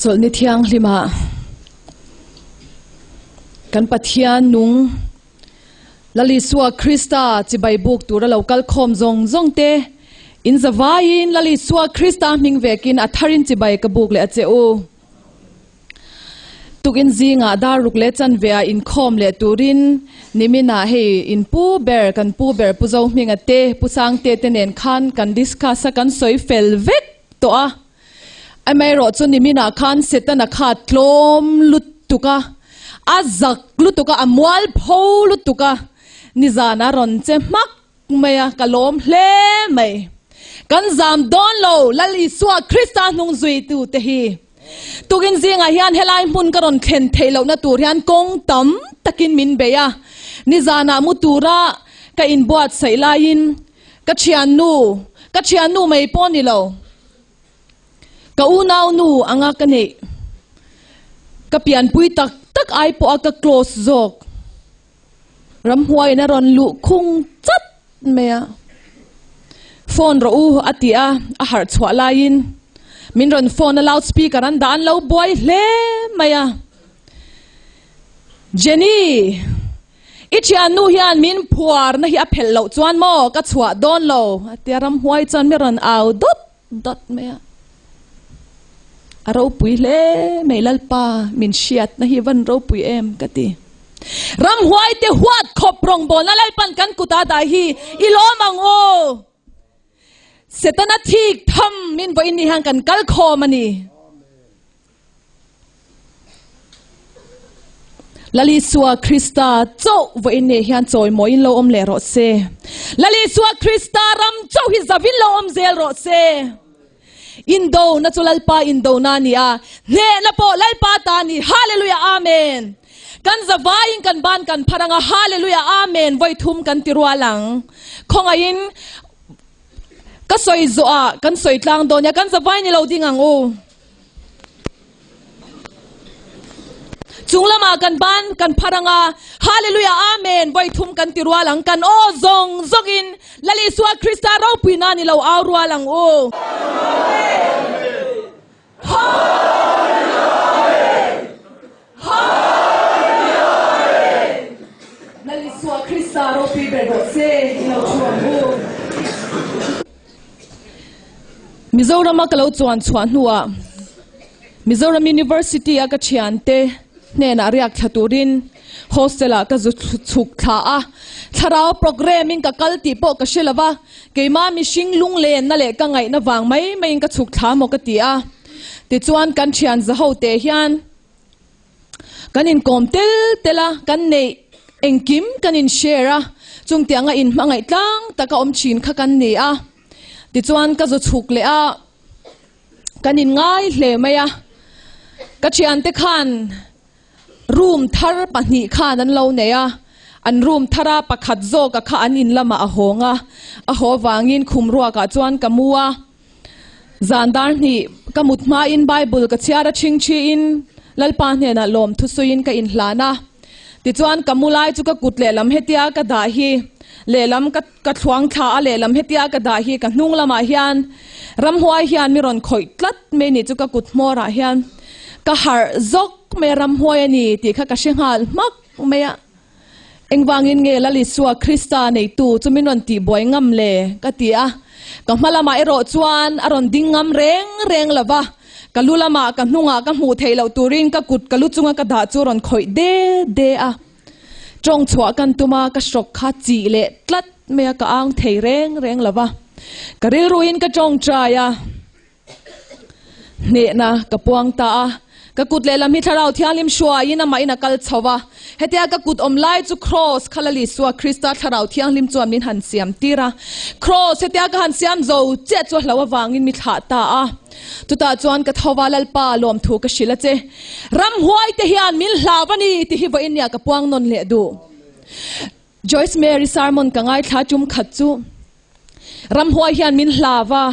Chawlhni thianghlimah kan Pathian nung Lal Isua Krista chibai buk tura lo kal khawm zawng zawng te in zavaiin Lal Isua Krista hming vekin a tharin chibai ka buk leh a che u. Tukin zingah dar ruk leh chanve ah inkhawm leh turin niminah hei in pu ber kan pu ber Pu Zohminga te Pu Sangte te nen khan kan discuss a kan sawi fel vek tawh a. Amaherawh chu niminah khan Setana kha tlawm lutuk a, a zak lutuk a, a mualpho lutuk a, nizan a rawn che hmak mai a, ka lawm hle mai. Kan zam dawn lo, Lal Isua Krista hnung zuitu te hi. Tukin zingah hian helai hmun ka rawn thlen theih lohna tur hian kawng tam takin min bei a, nizanah mu tura ka inbuatsaih laiin ka thiannu, ka thiannu mai pawh ni lo, Ka unaunu anga ka neih. Ka pianpui tak tak ai pawha ka close zawk. Ramhuaiin a rawn luh khung chat mai a. Phone rawh u a ti a, a harh chhuah laiin min rawn phone a loudspeaker an dah an lo buai hle mai a. Jenny! I thiannu hian min phuarna hi a phelh loh chuan maw ka chhuah dawn lo a tia ramhuai chuan mi rawn au dawt dawt mai a. A ropui hle mai Lalpa min hriatna hi van ropui em ka ti. Ramhuai te huat khawp rawngbawlna Lalpan kan kut a dah hi i lawm ang aw. Setana thik tham min vawiin ni hian kan kal khawm a ni. Lal Isua Krista chauh vawiin nei hian chawimawiin lo awm leh rawh se. Lal Isua Krista ram chauh hi zavin lo awm zel rawh se. Indona chu Lalpa indona a ni a, hnehna pawh Lalpa ta a ni. Hallelujah Amen. Kan zavaiin kan ban kan phar ang a, Hallelujah Amen vawi thum kan ti rual ang. Khawngaihin ka sawi zawhah kan sawi tlang dawn nia, kan zavai ni lo ding ang u. Chung lamah kan ban kan phar ang a, Hallelujah Amen vawi thum kan ti rual ang, kan aw zawng zawngin Lal Isua Krista ropui nan i lo au rual ang u. Lal Isua Krista ropui ber rawh se i lo thu ang u. Mizorama ka lo chuan chhuah hnuah Mizoram University a ka thiante hnenah riak thla turin hostel ah ka zu chhuk thla a, thlarau programme in ka kal tih pawh ka hre lova, keimah mihring lunglenna leh ka ngaihna vang mai maiin ka chhuk thla maw ka ti a. Tichuan kan thian zaho te hian Kan inkawm tel tel a, kan neih engkim kan in share a, chung tianga in hmangaih tlang taka awm thin kha kan ni a. Tichuan ka zu chhuk leh a, kan in ngai hle mai a. Ka thiante khan room thar pahnih khan an lo nei a, an room thara pakhat zawka kha an in lamah a hawng a, a haw vangin khum ruakah chuan ka mu a. Zan dar hnih ka mut hmain Bible ka chhiar a chhing thiin Lalpa hnenah lawm thusuiin ka inhlan a. Tichuan ka mu lai chu ka kut lehlam hetia ka dah hi lehlam ka ka thluang thla a lehlam hetia ka dah hi ka hnung lamah hian ramhuai hian mi rawn khawih tlat mai ni chu ka kut hmawrah hian ka harh zawk mai a ramhuai a ni tih kha ka hre nghal hmak mai a. Engvangin nge Lal Isua Krista neitu chu min rawn tihbuai ngam le? ka ti a. Ka hma lamah erawh chuan a rawn ding ngam reng reng lo va, ka lu lamah ka hnungah ka hmuh theih loh turin ka kut ka lu chunga ka dah chu a rawn khawih de de a. Tawng chhuah kan tum a, ka hrawk kha chih leh tlat mai a, ka ang thei reng reng lo va. Ka rilruin ka tawngtai a. Hnehna ka puang ta a, ka kut lehlam hi Thlarau Thianghlim hruaiin amahin a kal chho va. Hetia ka kut awm lai chu Kraws kha Lal Isua Krista Thlarau Thianghlim chuan min han siam tir a. Kraws hetia ka han siam zo chiah chu a hlo avangin mi thlah ta a. Chutah chuan ka tho va, Lalpa, lawmthu ka hrilh a che. Ramhuai te hian min hlau a ni tih hi vawiin nia ka puang nawn leh duh. Joyce Mary sermon ka ngaithla tum khat chu Ramhuai hian min hlau a.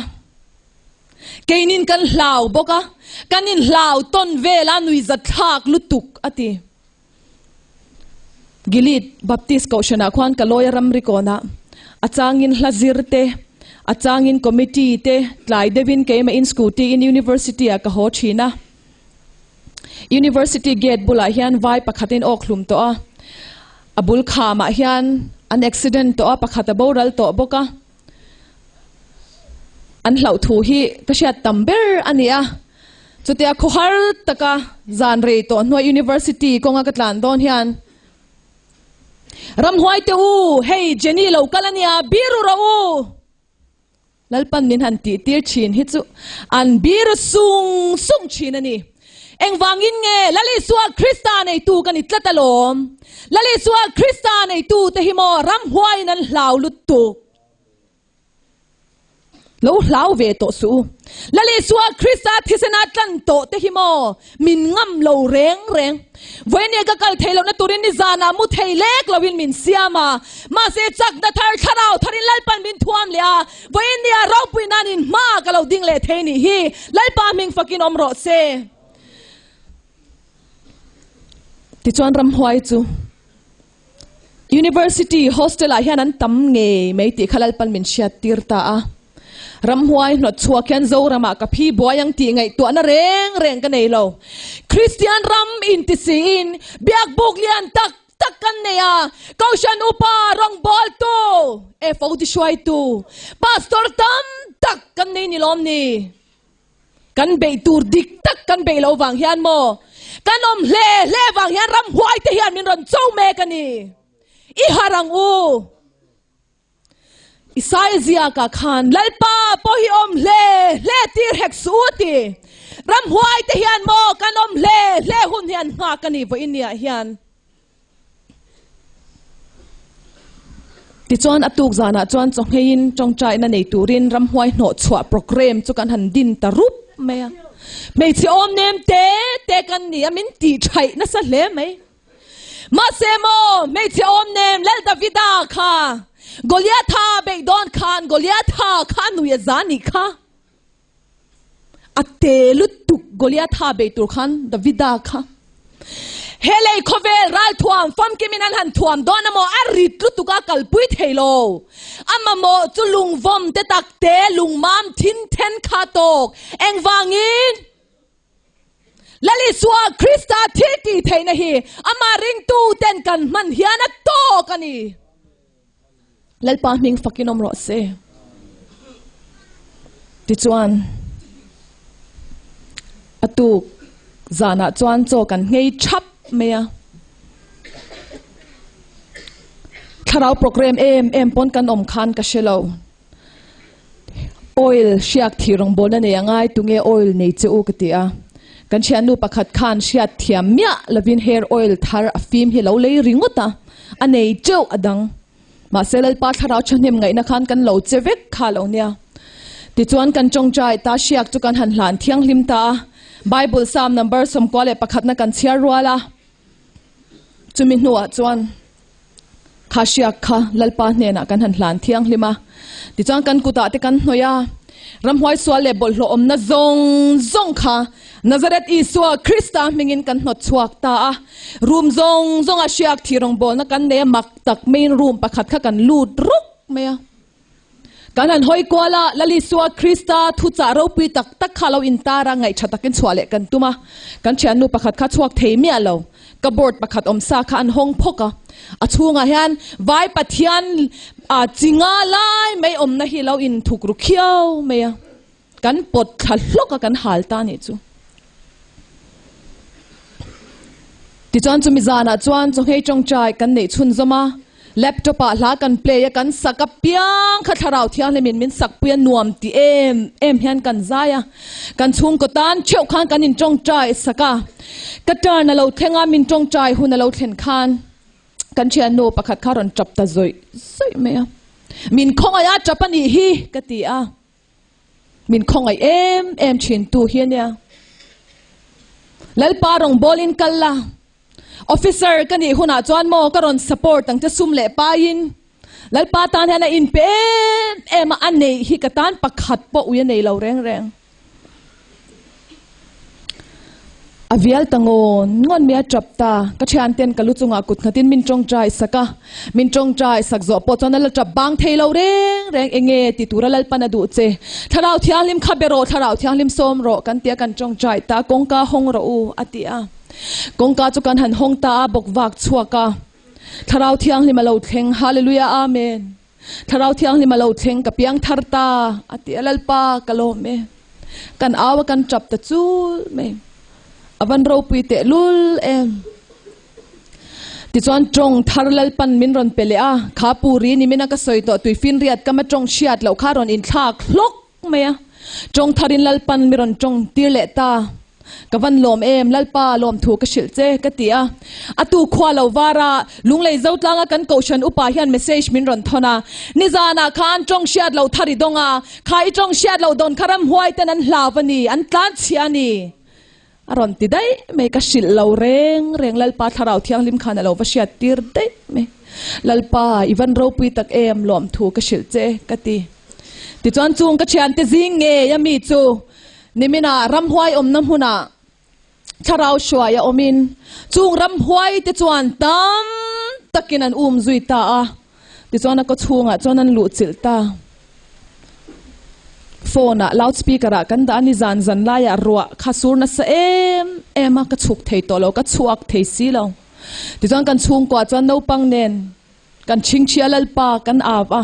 Keinin kan hlau bawk a, kan inhlau tawn vel a nui zathlak lutuk a ti. Gilead Baptist Kohhranah khuan ka lawi a ramri kawnah a changin hla zir te, a changin committee te tlai deuhin keimah in scooty in university ah ka haw thin a. University gate bulah hian vai pakhatin awk hlum tawh a, a bul khamah hian an accident tawh a, pakhat a boral tawh bawk a. An hlauh thu hi ka hriat tam ber a ni a, chutia khawhar taka zan rei tawh hnuai University kawnga ka tlan dawn hian Ramhuai te u, hei Jenny lo kal a nia, biru rawh u! Lalpan min han tih tir thin hi chu an biru sung sung thin a ni. Engvangin nge Lal Isua Krista neitu ka ni tlat alawm? Lal Isua Krista neitu te hi maw ramhuaiin an hlau lutuk? Lo hlau ve tawh suh u. Lal Isua Krista thisena tlan tawh te hi maw min ngam lo reng reng. Vawinia ka kal thei lohna turin nizanah mu thei lek loin min siam a. Mahse chakna thar thlarau tharin Lalpan min thuam leh a. Vawinia ropui nan in hma ka lo ding leh thei nih hi. Lalpa hming fakin awm rawh se. Tichuan ramhuai chu. University hostel ah hian an tam ngei mai tih kha Lalpan min hriat tir ta a. Ramhuai hnawt chhuak hian Zoram ah ka phi buai ang tih ngaihtuahna reng reng ka nei lo. Kristian ram inti siin biakbuk lian tak tak kan nei a, Kohhran upa rawngbawltu, FOD hruaitu, Pastor tam tak kan nei ni lawm ni? Kan beih tur dik tak kan beih lo vang hian maw? Kan awm hle hle vang hian ramhuai te hian min rawn cho mek a ni. I harh ang u. Isaia ziakah khan Lalpa pawh hi awm hle hle tir hek suh u a ti. Ramhuai te hian maw kan awm hle hle hun hi an nghak a ni vawiin niah hian. Tichuan a tuk zanah chuan chawhngeiin tawngtaina nei turin ramhuai hnawh chhuah programme chu kan han din ta rup mai a. Hmeichhe awm nem te te kan ni a, min tih thaih nasa hle mai. Mahse maw hmeichhe awm nem Lal Davida kha Goliatha beih dawn khan Goliatha kha a nui a za nih kha. A te lutuk Goliatha bei tur khan Davida kha he lei khawvel ralthuam famkimin an han thuam dawn amaw a rit lutuk a kalpui thei lo. A mamawh chu lungvawm te tak te lungmam thin then kha tawk engvangin Lal Isua Krista thil tih theihna hi amah ringtu ten kan hman hian a tawk a ni. Lalpa hming fakin awm rawh se. Tichuan, a tuk zanah chuan chaw kan nghei thap mai a. Thlarau program em em pawn kan awm khan ka hre lo. Oil hriak thih rawngbawlna nei a ngai tunge oil nei che u ka ti a. Kan thiannu pakhat khan hriat thiam miah lovin hair oil thar a fim hi lo lei ringawt a, a nei teuh a dang. Mahse Lalpa thlarau thahnem ngaihna khan kan lo che vek kha lo nia. Tichuan kan tawngtai ta hriak chu kan han hlan thianghlim ta a, Bible Psalm number 91 na kan chhiar rual a. Chumi hnuah chuan kha hriak kha Lalpa hnenah kan han hlan thianghlim a, tichuan kan kutah te kan hnawih a, ramhuai sual leh bawlhhlawh awmna zawng zawng kha Nazareth Isua Krista hmingin kan hnawt chhuak ta a, room zawng zawnga hriak thih rawngbawlna kan nei a, mak tak maiin room pakhat kha kan lut ruk mai a. Kan han hawi kual a, Lal Isua Krista thuchah ropui tak tak kha lo intar a, ngaihṭha takin chhuah leh kan tum a. Kan ṭhiannu pakhat kha chhuak thei miah lo. Cupboard pakhat awm sa kha an hawng phawk a. A chhungah hian Vai Pathian chi nga lai mai awmna hi lo inthuk ru khiau mai a. Kan pawt thla hlawk a, kan hal ta nih chu. Tichuan chumi zanah chuan chawhmei tawngtai kan neih chhunzawm a, laptop ah hla kan play a, kan sak a piang kha thlarau thianghlimin min sak pui a nuam ti em em hian kan zai a, kan chhungkaw tan theuh khan kan in tawngtai sak a, ka turn a lo thleng a, min tawngtai hun a lo thlen khan kan thiannu pakhat kha rawn tap ta zawih zawih mai a, min khawngaih a tap a nih hi ka ti a. Min khawngaih em em thin tu hi a nia. Lalpa rawngbawlin kal la, officer ka nih hunah chuan maw ka rawn support ang che sum leh paiin. Lalpa tan hian a inpe em em a, a neih hi ka tan pakhat pawh ui a nei lo reng reng. A vial ta ngawn ngawn mai a tap ta. Ka thianten ka lu chungah kut nghatin min tawngtai sak a. Min tawngtai sak zawh pawh chuan a la tap bang thei lo reng reng. Enge ti tura Lalpan a duh che. Thlarau Thianghlim kha be rawh, Thlarau Thianghlim sawm rawh kan tia kan tawngtai ta. Kawngka hawng rawh u a ti a. Kawngka chu kan han hawng ta a, bawk vak chhuak a. Thlarau Thianghlim a lo thleng. Hallelujah Amen. Thlarau Thianghlim a lo thleng, ka piang thar ta, a ti a, Lalpa, ka lawm e. Kan au a kan tap ta chul mai. A van ropui teh lul em. Tichuan tawng thar Lalpan min rawn pe leh a, kha puri ni min a ka sawi tawh tuifinriat kama tawng hriat loh kha rawn inthlak hlawk mai a. Tawng tharin Lalpan mi rawn tawng tir leh ta. Ka van lawm em, Lalpa lawm thu ka hrilh che, ka ti a. A tu khua lo var a, Lunglei Zotlanga kan Kohhran upa hian message min rawn thawn a. Nizanah khan tawng hriat lo thar i dawng a, kha i tawng hriat loh dawn kha ramhuai ten an hlau a ni, an tlan chhia a ni. A rawn ti daih mai, ka hrilh lo reng reng, Lalpa Thlarau Thianghlim khan a lo va hriat tir daih mai. Lalpa, i van ropui tak em, lawm thu ka hrilh che, ka ti. Tichuan chung ka thiante zing ngei a mi chu Niminah ramhuai awmna hmunah thlarau hruai a awmin chung ramhuai te chuan tam takin an um zui ta a, tichuan a kaw chhungah chuan an luh chilh ta. Phone ah loud speaker ah kan dah a ni zan zan laiah ruah kha sur nasa em em a, ka chhuk thei tawh lo, ka chhuak thei si lo. Tichuan kan chhungkua chuan naupang nen Kan chhingchhia Lalpa kan av a.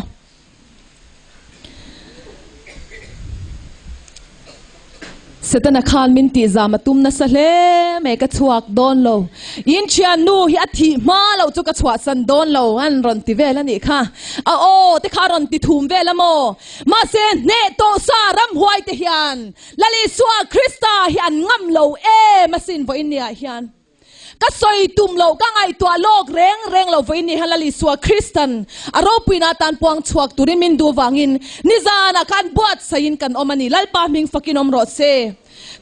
Setana khan min tih zam a tum nasa hle mai ka chhuak dawn lo. In thian nu hi a thih hma loh chu ka chhuahsan dawn lo an rawn ti vel a nih kha. A aw te kha rawn ti thum vel a maw? Mahse hneh tawh sa ramhuai te hian Lal Isua Krista hi an ngam lo em asin vawiin ni ah hian. Ka sawi tum loh, ka ngaihtuah lawk reng reng lo vawiin ni hian Lal Isua Kristan a ropuina atan puang chhuak turin min duh vangin nizanah khan buatsaihin kan awm a ni. Lalpa hming fakin awm rawh se.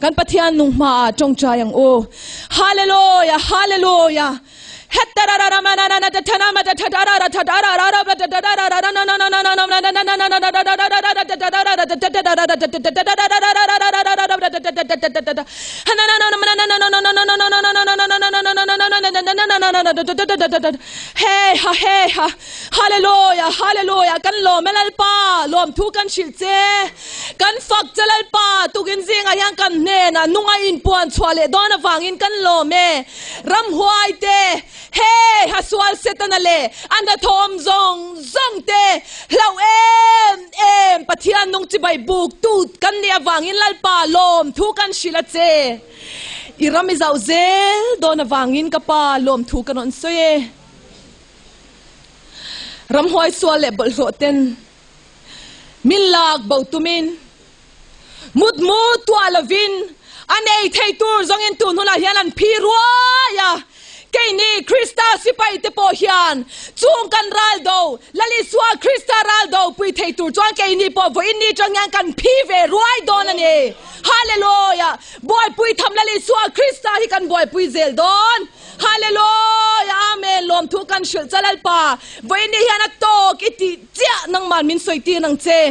Kan Pathian nung hmaah tawngtai ang u. Hallelujah! Hallelujah! Hey ha hey ha Hallelujah Hallelujah kan lawm e Lalpa lawmthu kan hrilh che kan fak che Lalpa tukin zingah hian kan hnenah nunga inpuan chhuah leh dawn avangin kan lawm e Ramhuai te hey ha sual setana leh a hnathawm zawng zawng te hlauh em em Pathian nung chibai buk tu kan nih avangin Lalpa lawmthu kan hrilh a che. I ram i zauh zel dawn avangin ka pa lawmthu ka rawn sawi e. Ramhuai sual leh bawlhhlawh ten min lak bo tumin mutmu tuah lovin a nei thei tur zawngin tun hunah hian an phi ruai a. Keini Krista sipai te pawh hian chung kan ral do, Lal Isua Krista ral do pui thei tur chuan keini pawh vawiin ni tang hian kan phi ve ruai dawn a ni. Hallelujah! Buaipui tham Lal Isua Krista hi kan buaipui zel dawn. Hallelujah! Amen! Lawmthu kan hrilh cha Lalpa, vawiin ni hian a tawk i tih chiah nangman min sawi tir ang che.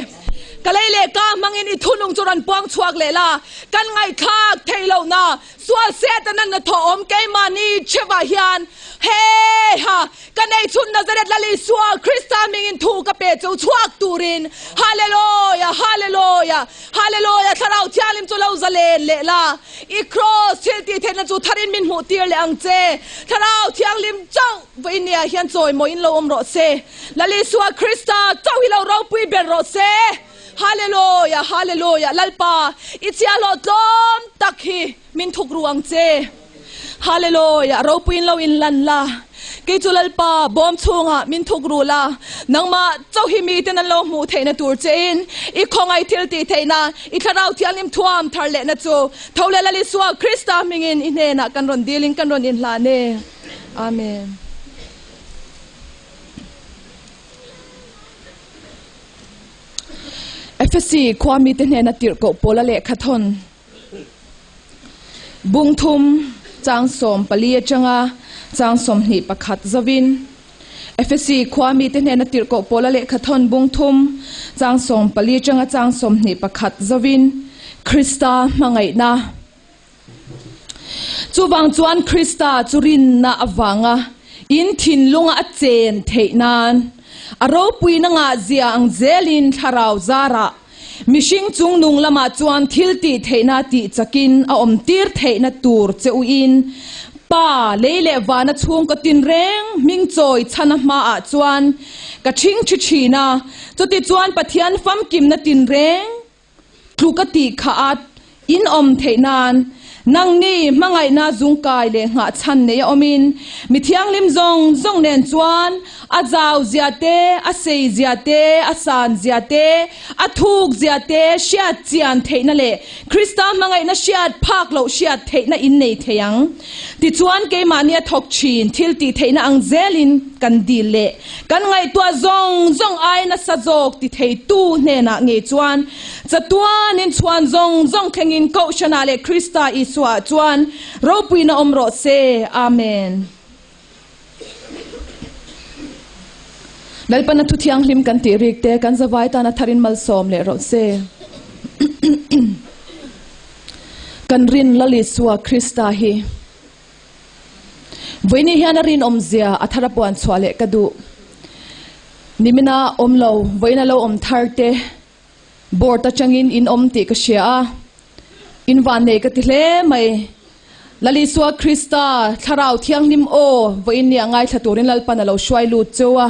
Ka lei leh ka hmangin i thunung chu rawn puang chhuak leh la, kan ngaihthlak theih lohna Sual Satan-a hnathawh awm keimahni chhevah hian, Hey ha! Ka nei chhun Nazareth Lal Isua Krista hmingin thu ka pe chu chhuak turin, Hallelujah! Hallelujah! Hallelujah! Thlarau Thianghlim chu lo zalen leh la, i kraws thil tih theihna chu tharin min hmuh tir leh ang che. Thlarau Thianghlim chauh vawinia hian chawimawiin lo awm rawh se. Lal Isua Krista chauh hi lo ropui ber rawh se. Hallelujah, Hallelujah, Lalpa, i chiahhlawh tlawm tak hi min thuk ru ang che. Hallelujah, ropuiin lo inlan la, kei chu Lalpa bawm chhungah min thuk ru la, nangmah chauh hi miten an lo hmuh theihna tur chein i khawngaih thil tih theihna, i Thlarau Thianghlim thuam thar lehna chu tho leh Lal Isua Krista hmingin i hnenah kan rawn dilin kan rawn inhlan e. Amen. Efesi khua mite hnena tirhkoh Paula lehkha thawn bung thum chang 14 atanga chang 21 zovin Efesi khua mite hnena tirhkoh Paula lehkha thawn bung thum chang 14 atanga chang 21 zovin Krista hmangaihna. Chuvang chuan Krista chu rinna avanga in thinlunga a chen theih nan a ropuina ngahzia ang zelin thlarau zarah mihring chungnung lamah chuan thil tih theihna tih chakin a awm tir theihna tur che uin Pa lei leh vana chhungkaw tinreng hming chawi chhana hmaah chuan ka ṭhing ṭhi ṭhin a, chutichuan Pathian famkimna tinreng Tluk a tih kha a in awm theih nan nangni hmangaihna zungkai leh nghahchhan nei a awmin mi thianghlim zawng zawng nen chuan a zau zia te, a sei zia te, a san zia te, a thuk zia te hriat chian theihna leh Krista hmangaihna hriat phak loh hriat theihna in nei thei ang. Tichuan keimahni a thawk thin thil tih theihna ang zelin kan dil leh Kan ngaihtuah zawng zawng ai nasa zawk ti theitu hnenah ngei chuan chatuanin chhuan zawng zawng thlengin Kohhranah leh Krista Isuaah chuan ropuina awm rawh se. Amen. Lalpana thu thianghlim kan tih rik te kan zavai tana tharin malsawm leh rawh se. Kan rin Lal Isua Krista hi. Vawiini hian a rinawmzia a thar a puan chhuah leh ka duh. Nimina awm lo, vawiina lo awm thar te board atangin in awm tih ka hria a, in vannei ka ti hle mai. Lal Isua Krista Thlarau Thianghlim aw vawiin ni a ngaithla turin Lalpan a lo hruai lut cheu a,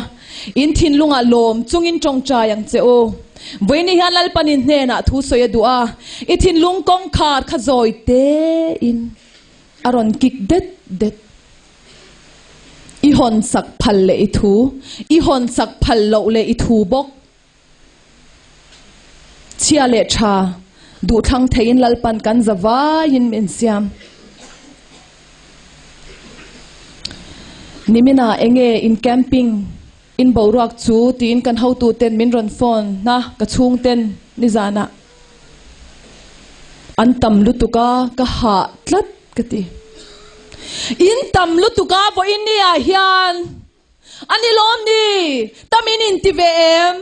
in thinlungah lawm chungin tawngtai ang che u. Vawiini hian Lalpan in hnenah thu sawi a duh a, i thinlung kawngkhar kha zawi tein. A rawn kik det det. I hawn sak phal leh i thu, i hawn sak phal loh leh i thu bawk. Chhia leh tha, duhthlang theiin Lalpan kan za vaiin min siam. Niminah enge in camping, in boruak chu tiin kan hotuten min rawn phone na ka chhungten nizanah. An tam lutuk a, ka hah tlat ka ti. In tam lutuk a vawiin ni ah hian a ni lawm ni? Tam in inti ve em?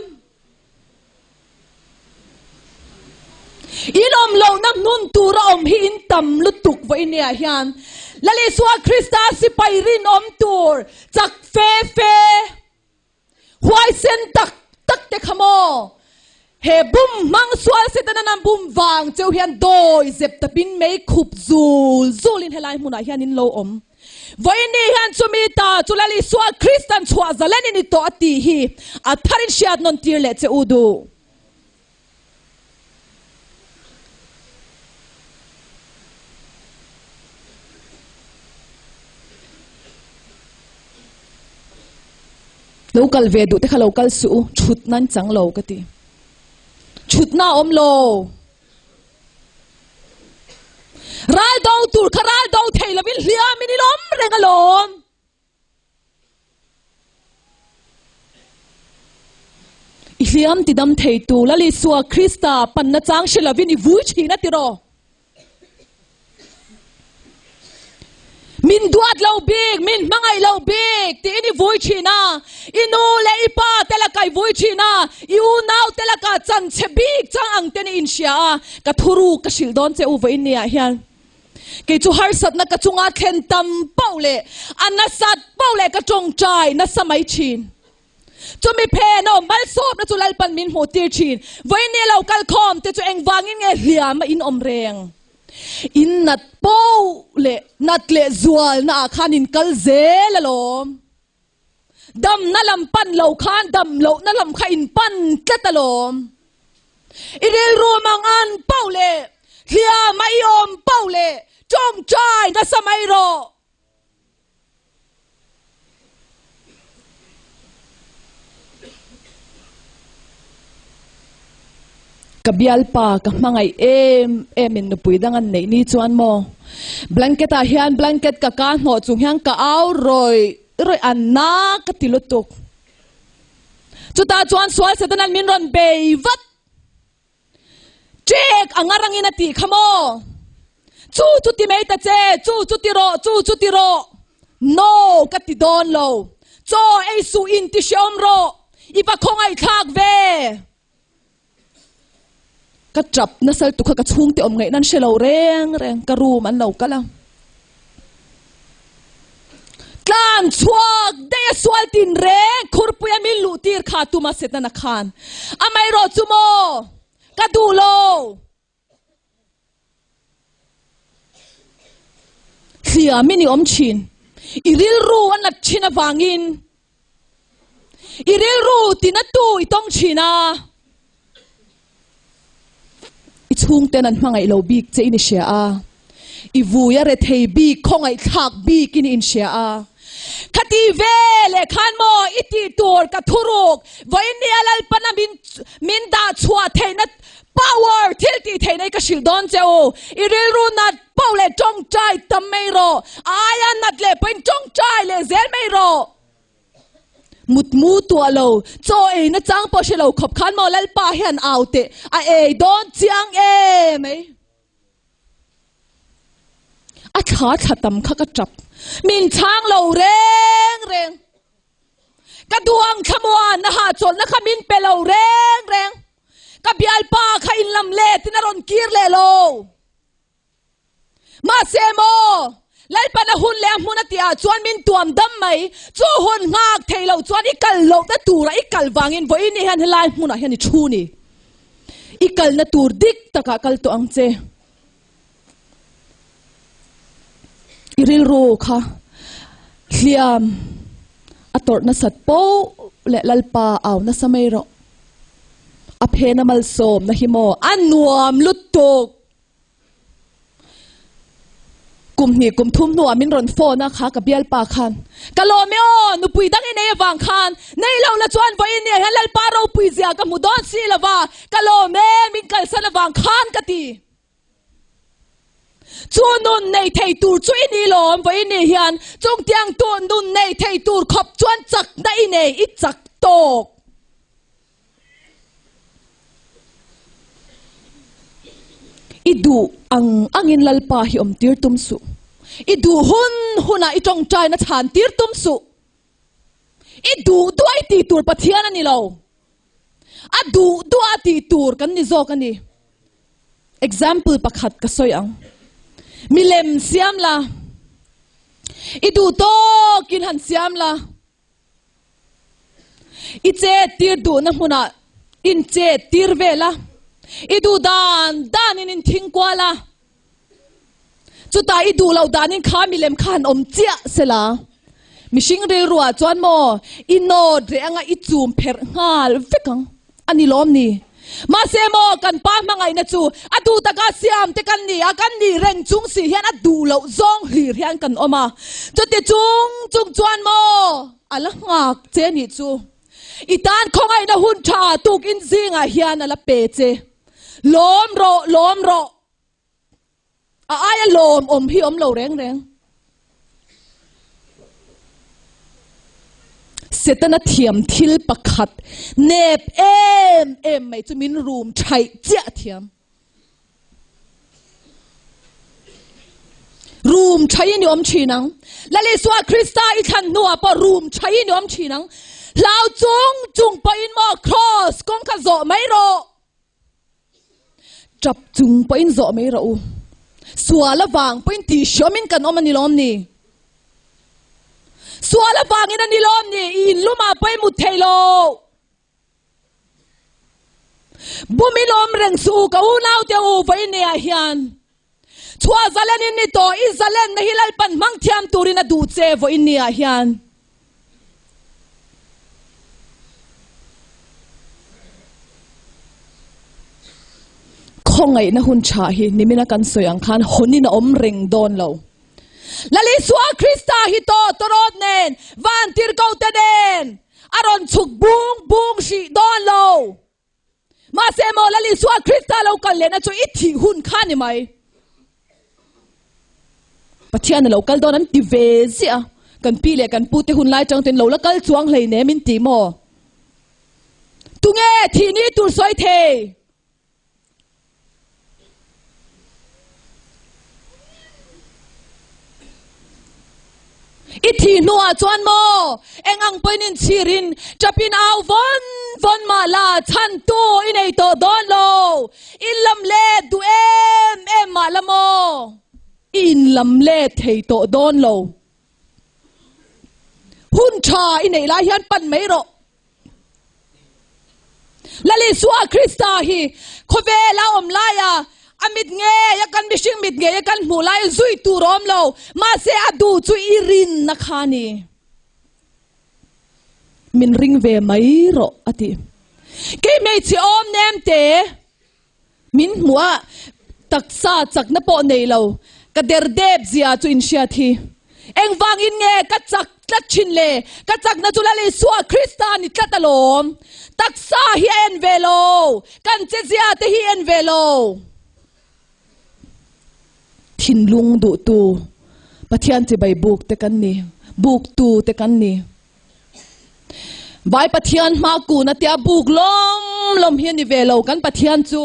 In awm lohna hmun tur a awm hi in tam lutuk vawiin ni ah hian Lal Isua Krista sipai rinawm tur chak fe fe Huaisen tak tak te kha maw? He bum hmang sual Setana nan bum vang cheu hian dawi zep tapin mei khup zul zulin helai hmunah hian in lo awm. Vawiin ni hian chumi ta chu Lal Isua Kristan chhuah zalen i ni tawh a tih hi a tharin hriat nawn tir leh che u duh. Lo kal ve duh te kha lo kal suh u, thut nan chang lo ka ti. Thutna a awm lo. Ral do tur kha ral do thei lovin hliamin in awm reng alawm. I hliam tidam theitu Lal Isua Krista panna chang hre lovin i vui thin a tiraw? Min duat lo bik, min hmangaih lo bik tiin i vui thin a, i nu leh i pa te lakah i vui thin a, i unau te lakah chanchhe bik chang ang ten i inhria a, ka thuruk ka hrilh dawn che u vawiin ni ah hian. Kei chu harsatna ka chunga thlen tam pauh leh a nasat pauh leh ka tawngtai nasa mai thin. Chumi phen a awm malsawmna chu Lalpan min hmuh tir thin. Vawiin lo kal khawm te chu engvangin nge hliam a in awm reng? In nat pauh leh nat leh zualna ah khan in kal zel alawm. Damna lam pan lo khan dam lohna lam kha in pan tlat alawm. I rilru mang an pauh leh hliam a i awm pauh leh tawngtai nasa mai rawh. Ka bialpa ka hmangaih em em in nupui dang an neih ni chuan maw blanket ah hian blanket ka ka hnawh chung hian ka au rawih rawih a na ka ti lutuk. Chutah chuan sual Setanan min rawn bei vat. Ṭek anga rangin a tih kha maw? Chu chu ti mai ta che, chu chu ti rawh, chu chu ti rawh. No, ka ti dawn lo. Chaw ei suh in ti hreawm rawh. I va khawngaihthlak ve. Ka ṭap nasal tuk kha ka chhungte awm ngaihna an hre lo reng reng, ka room an lo kal a. man chhuak daih a sual tin reng khurpui a min luh tir kha tuma Setana khan amaherawh chu maw ka duh lo. Hliamin i awm thin. I rilru a nat thin avangin i rilru tinatu i tawng thin a. I chhungten an hmangaih lo bik che in i hria a. I vui a rethei bik, khawngaihthlak bik in i inhria a. Khati ve leh khan maw i tih tur ka thuruk vawiin nia Lalpana min min dah chhuah theihna Power, thil tih theih nei ka hrilh dawn che u. I rilru nat poh leh tawngtai tam mai rawh. A aia nat leh pawhin tawngtai leh zel mai rawh. Mutmu tuah lo, chaw ei na chang pawh hre lo khawp khan maw Lalpa hian au teh a ei dawn chiang em mai. A thla thla tam kha ka tap. Min chhang lo reng reng. Ka duang thlamuan na hahchawlhna kha min pe lo reng reng. Ka bialpa kha inlam letin a rawn kir leh lo. Mahse maw, Lalpan a hun leh a hmun a tihah chuan min tuam dam mai. Chu hun nghak thei lo chuan i kal lohna turah i kal vangin vawiin ni hian helai hmunah hian i thu ni. I kalna tur dik takah kal tawh ang che. I rilru kha hliam a tawrh nasat poh leh Lalpa au nasa mai rawh. A phena malsawmna hi maw a nuam lutuk. Kum hnih kum thum hnuah min rawn phone a kha ka bialpa khan ka lawm e aw nupui dang i nei avang khan nei lo la chuan vawiin ni ah hian Lalpa ropui zia ka hmu dawn si lova ka lawm e min kalsan avang khan ka ti. Chu nun nei thei tur chu i ni lawm vawiin ni hian chungtiang tu nun nei thei tur khawp chuan chakna i nei i chak tawk. I duh ang angin Lalpa hi awm tir tum suh. I duh hun hunah i tawngtaina chhan tir tum suh. I duh duh a i tih tur Pathian a ni lo. A duh duh a tih tur kan ni zawk a ni. Example pakhat ka sawi ang. Milem siam la. I duh tawkin han siam la. I chet tir duhna hmunah in chet tir vel a, i duh dan danin in thing kual a, chutah i duh loh danin kha milem kha han awm chiah sela, mihring rilruah chuan maw i nawt reh anga i chum pherh nghal vek ang a ni lawm ni? Mahse maw kan pa hmangaihna chu a duh taka siam te kan ni a, kan nih reng chung si hian a duh loh zawng hlir hian kan awm a, chuti chung chung chuan maw a la nghak che nih chu i tan khawngaihna hun tha tukin zingah hian a la pe che. Lawm rawh, lawm rawh. A aia lawm awm hi awm lo reng reng. Setana thiam thil pakhat nep em em mai chu min rum thaih chiah thiam. Rum thaiin i awm thin ang. Lal Isua Krista i thlan hnuah pawh rum thaiin i awm thin ang. Hlau chung chung pawhin maw Kraws kawng kha zawh mai rawh. Tap chung pawhin zawh mai rawh u. Sual avang pawhin tihhriawmin kan awm a ni lawm ni? Sual avangin a ni lawm ni? I inlumah pawh i mut thei lo. Bumin awm reng suh u, ka unaute u, vawiin neah hian. Chhuah zalen in ni tawh, i zalenna hi Lalpan hmang thiam turin a duh che vawiin niah hian. Khawngaihna hun tha hi nimina kan sawi ang khan hawnin a awm reng dawn lo. Lal Isua Krista hi tawh tawrawt nen, vantirhkohte nen a rawn chhuk bung bung hrih dawn lo. Mahse maw Lal Isua Krista lo kal lehna chu i thih hun kha ni mai. Pathian a lo kal dawn an ti ve ziah a, kan pi leh kan pu te hun lai tang ten lo la kal chuang hlei nem in ti maw? Tunge thih ni tur sawi thei? I thih hnuah chuan maw eng ang pawhin inchhirin ṭapin au vawn vawn mah la chhantu i nei tawh dawn lo. I lam let duh em em mah la maw i inlam let thei tawh dawn lo. Hun tha i neih lai hian pan mai rawh. Lal Isua Krista hi khawvela awm laia a mit ngeia kan mihring mit ngeia kan hmuh laia zui tur a awm lo, mahse a duh chu i rinna kha a ni. Min ring ve mai rawh a ti. Kei hmeichhe awm nem te Min hmuh a, taksa chakna pawh nei lo, ka derdep zia chu in hriat hi. Engvangin nge ka chak tlat thin le? Ka chakna chu Lal Isua Krista ni tlat alawm. Taksa hi a en ve lo, kan che zia te hi en ve lo. Thinlung duhtu Pathian chibai buk te kan ni, buktu te kan ni. Vai Pathian hma kun a tia buk lawm lawm hi a ni ve lo kan Pathian chu.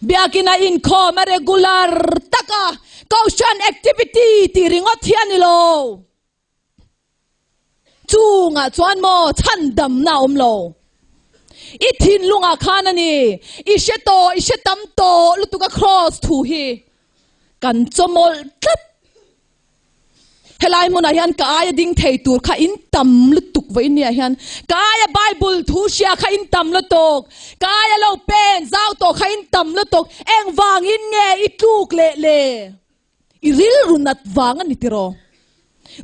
Biakin a inkhawm a regular taka Kohhran activity tih ringawt hi a ni lo. Chungah chuan maw chhandamna a awm lo. I thinlungah khan a ni. I hre tawh, i hre tam tawh lutuk a cross thu hi kan chawmawlh tlat. Helai hmunah hian ka aia ding thei tur kha in tam lutuk vawiin niah hian ka aia Bible thu hria kha in tam lutuk, ka aia lo pen zau tawh kha in tam lutuk, engvangin nge i tluk leh le? I rilru nat vang a ni tiraw?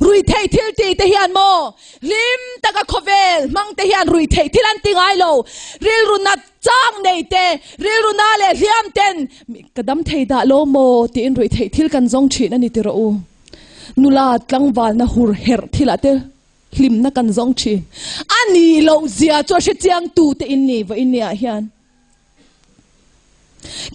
Ruihtheih thil tih te hian maw hlim taka khawvel hmang te hian ruihtheih thil an ti ngai lo, rilru nat chang nei te, rilru na leh hliam ten ka dam thei dah lo maw tiin ruihtheih thil kan zawng thin a ni tiraw u. Nula tlangvalna hur herh thilah te hlimna kan zawng thin. A ni loh zia chu a hre chiang tu te in ni vawiin ni ah hian.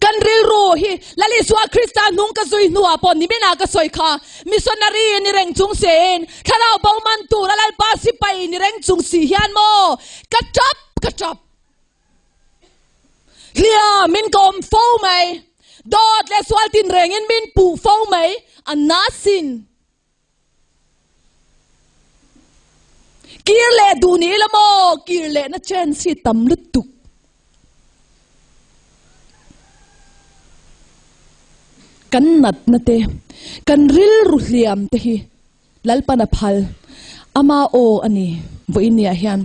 Kan rilru hi Lal Isua Krista hnung ka zui hnuah pawh niminah ka sawi kha, missionary ni reng chung siin, thlarau bo man tura Lalpa sipai ni reng chung si hian maw ka tap ka tap. Hliam in ka awm fo mai, dawt leh sual tinrengin min puh fo mai, a na sin. Kir leh duh ni ila maw? Kir lehna chance hi tam lutuk. Kan natna te, kan rilru hliam te hi Lalpan a phal. Ama aw a ni vawiin niah hian.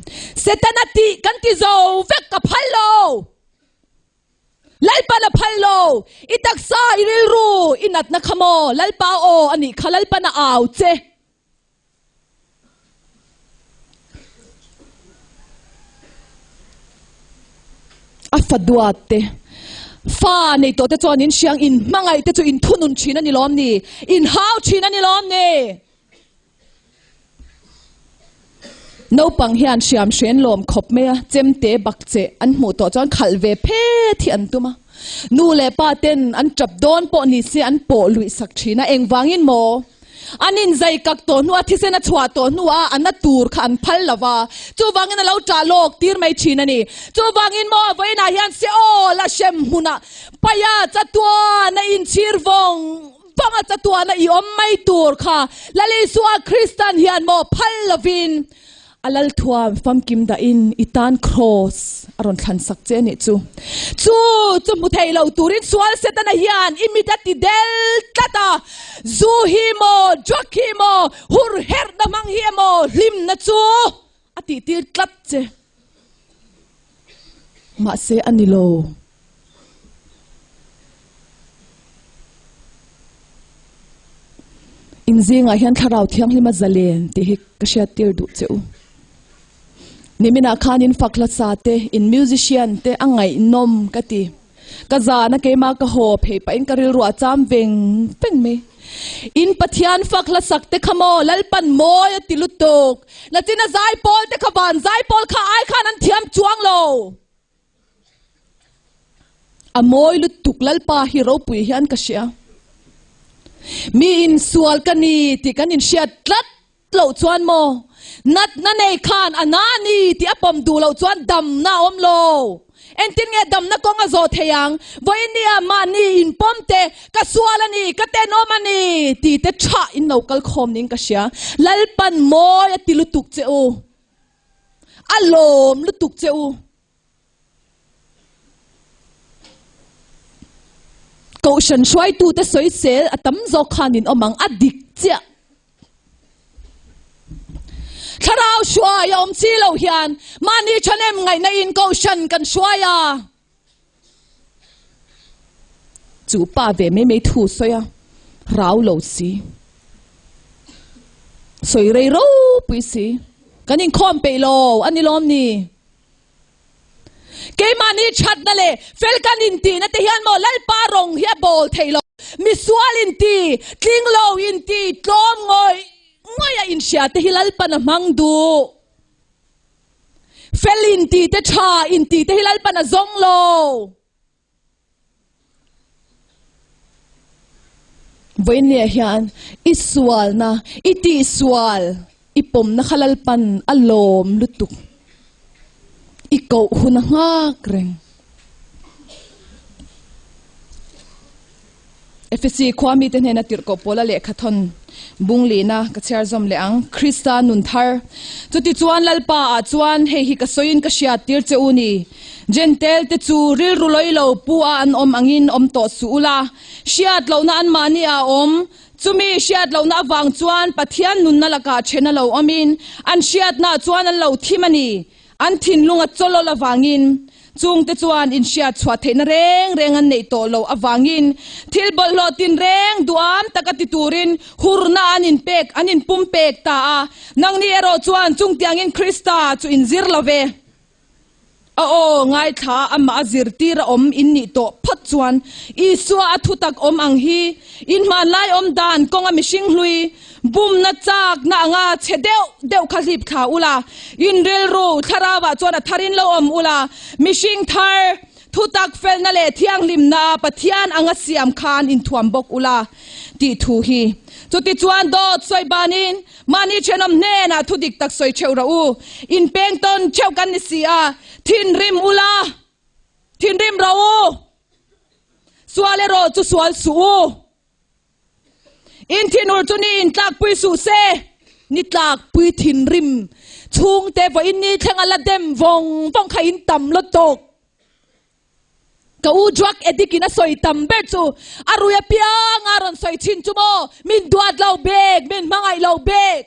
Setana tih kan ti zo vek ka phal lo. Lalpan a phal lo, i taksa, i rilru, i natna kha maw? Lalpa aw a nih kha, Lalpan a au che. A fa duat te, fa nei tawh te chuan in hriang in hmangaih te chu in thunun thin a ni lawm ni? In hau thin a ni lawm ni? Naupang hian hriam hren lawm khawp mai a, chemte bak che an hmuh tawh chuan khalh ve phet hi an tum a. Nu leh pa ten an tap dawn pawh ni se an pawh luih sak thin a, engvangin maw? An inzai kak tawh hnua thisen a chhuah tawh hnua a na tur kha an phal lo va, chuvangin a lo tah lawk tir mai thin a ni. Chuvangin maw vawiinah hian se aw la hrem hmunah paia chatuan a inchhir vawng vang a chatuan a i awm mai tur kha Lal Isua Kristan hian maw phal lovin A lalthuam famkim dahin i tan kraws a rawn thlan sak che a nih chu. Chu chu hmu thei lo turin sual Setana hian i mit a ti del tlat a, zu hi maw, drug hi maw, hur herhna hmang hi emaw hlimna chu a tihtir tlat che. Mahse a ni lo. In zingah hian thlarau thianghlim a zalen tih hi ka hriat tir duh che u. Niminah khan in fak hlasa te, in musician te a ngaihnawm ka ti. Ka zana keimah ka haw phei pahin ka rilru a cham veng veng mai. In Pathian fak hlasak te kha maw Lalpan mawi a ti lutuk. Nachina zaipawl te kha van zaipawl kha ai khan an thiam chuang lo. A mawi lutuk Lalpa hi ropui hian ka hria. Mi insual ka ni tih kan inhriat tlat loh chuan maw natna nei khan a na ni tih a pawm duh loh chuan damna a awm lo. Engtin nge damna kawng a zawh thei ang? Vawiin nia mahni inpawm te, ka sual a ni, ka tenawm a ni tih te thah in lo kal khawm niin ka hria. Lalpan mawi a ti lutuk che u. A lawm lutuk che u. Kohhran hruaitute sawisel a tam zawk khan in awm ang, a dik chiah. Thlarau. hruai a awm si lo hian mahni thahnem ngaihna in kohhran kan hruai a. Chu pa ve mai mai thu sawi a, rau lo si, sawi rei ropui si, kan inkhawm peih lo a ni lawm ni? Keimahni thatna leh fel kan intihna te hian maw Lalpa rawng hi a bawl theih lo. Misual inti, tling lo inti, tlawm ngawih ngawih a inhria te hi Lalpan a hmang duh. Fel inti te tha inti te hi Lalpan a zawng lo. Vawiinniah hian i sualna, i tihsual, i pawmna kha Lalpan a lawm lutuk. I koh hun a nghak reng. Efesi khua mite hnena tirhkoh pawla lehkha thawn bung lihna ka chhiar zawm leh ang. Krista nun thar. Chutichuan Lalpa ah chuan hei hi ka sawiin ka hriat tir che u ni. Jentail te chu rilru lawi lo pu a an awm angin awm tawh suh ula, hriat lohna anmahni ah a awm. Chumi hriat lohna avang chuan Pathian nunna lakah then a lo awmin an hriatna chuan an lo thim a ni. An thinlung a chawlawl avangin chungte chuan inhriat chhuah theihna reng reng an neih tawh loh avangin thil bawlhhlawh tinreng duham taka ti turin hurna an inpek an inpumpek ta a. Nangni erawh chuan chungtiangin Krista chu inzir lo ve. A aw ngaithla amah a zirtir a awm in nih tawh phawt chuan Isua a thutak awm ang hi inhmanlai awm dan kawnga mihring hlui Bumna chakna anga chhe deuh deuh kha hlip thla ula, in rilru thlarauah chuan a tharin lo awm ula, mihring thar, thutak felna leh thianghlimna Pathian anga siam khan inthuam bawk ula tih thu hi. Chutichuan dawt sawi banin mahni thenawm hnenah thu dik tak sawi theuh rawh u, inpeng tawn theuh kan ni si a, thinrim ula, thinrim rawh u, sual erawh chu sual suh u. In thinur chu ni in tlakpui suh se, ni tlakpui thinrim chhungte vawiin ni thleng a la dem vawng vawng kha in tam lo tawk. Ka u drug addict in a sawi tam ber chu a rui apiang a rawn sawi thin chu maw, min duat lo bek, min hmangaih lo bek,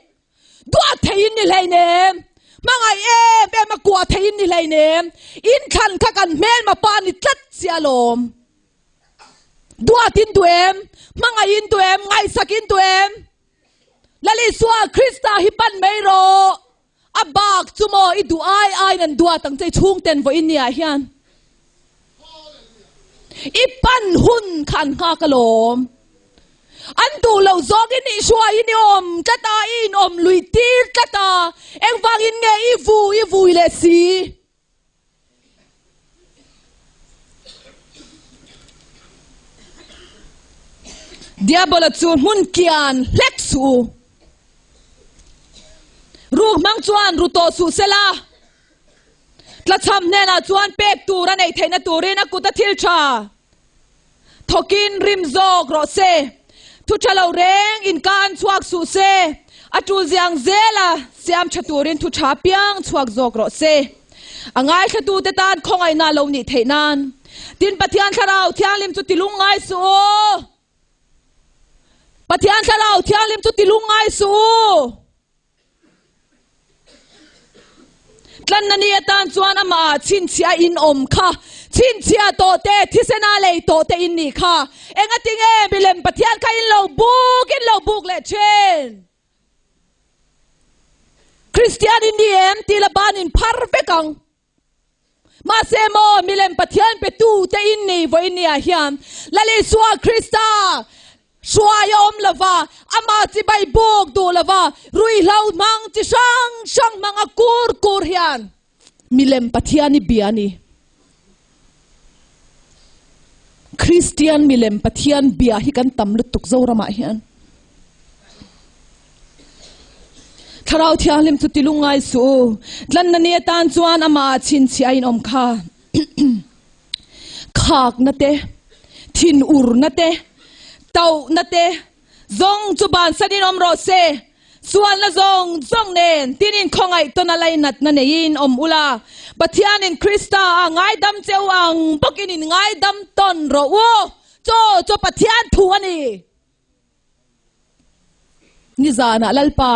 duat theiin ni hleinem, hmangaih em em a kuah theiin ni hleinem, in thlan kha kan hmelma pa ni tlat si alawm. Duat in duh em? Hmangaih in duh em? Ngaihsak in duh em? Lal Isua Krista hi pan mai rawh. A bak chu maw i duh ai aiin an duat ang che i chhungten vawiin ni ah hian. I pan hun kha an nghak alawm. An duh loh zawngin i hruaiin i awm tlat a, i inawm lui tir tlat a, engvangin nge i vu i vui leh si? Diabola chu hmun kian hlek suh u. Ruk hmang chuan ru tawh suh sela, tlachham hnenah chuan pek tur a neih theihna turin a kut a thil tha thawkin rim zawk rawh se. Thu tha lo reng inka an chhuak suh se, a tul ziang zela siam tha turin thu tha piang chhuak zawk rawh se. A ngaithlatute tan khawngaihna lo nih theih nan. Tin, Pathian Thlarau Thianghlim chu tilung ngai suh u. Pathian Thlarau Thianghlim chu tilung ngai suh u. Tlanna ni atan chuan amah ah chhinchhiah in awm kha, chhinchhiah tawh te, thisena lei tawh te in nih kha. Engatinge milem Pathian kha in lo buk, in lo buk leh thin? Kristian in ni em tih la ban in phar vek ang. Mahse maw milem Pathian pe tu te in nei vawiin ni ah hian Lal Isua Krista hruai a awm lova, amah chibai buk duh lova, ruihhlo hmang chi hrang hrang hmang a kur kur hian milem Pathian i bia a ni. Kristian milem Pathian bia hi kan tam lutuk Zoramah hian. Thlarau Thianghlim chu ti lungngai suh u. Tlanna ni atan chuan amah ah chhinchhiah a inawm kha. Khakna te, thinurna te, tauhna te zawng chu bansan in awm rawh se. Sualna zawng zawng nen tin in khawngaih tawn a lainatna neiin awm ula, Pathianin Krista a ngaidam che u ang bawkin in ngaidam tawn rawh u. Chaw chu Pathian thu a ni. Nizanah Lalpa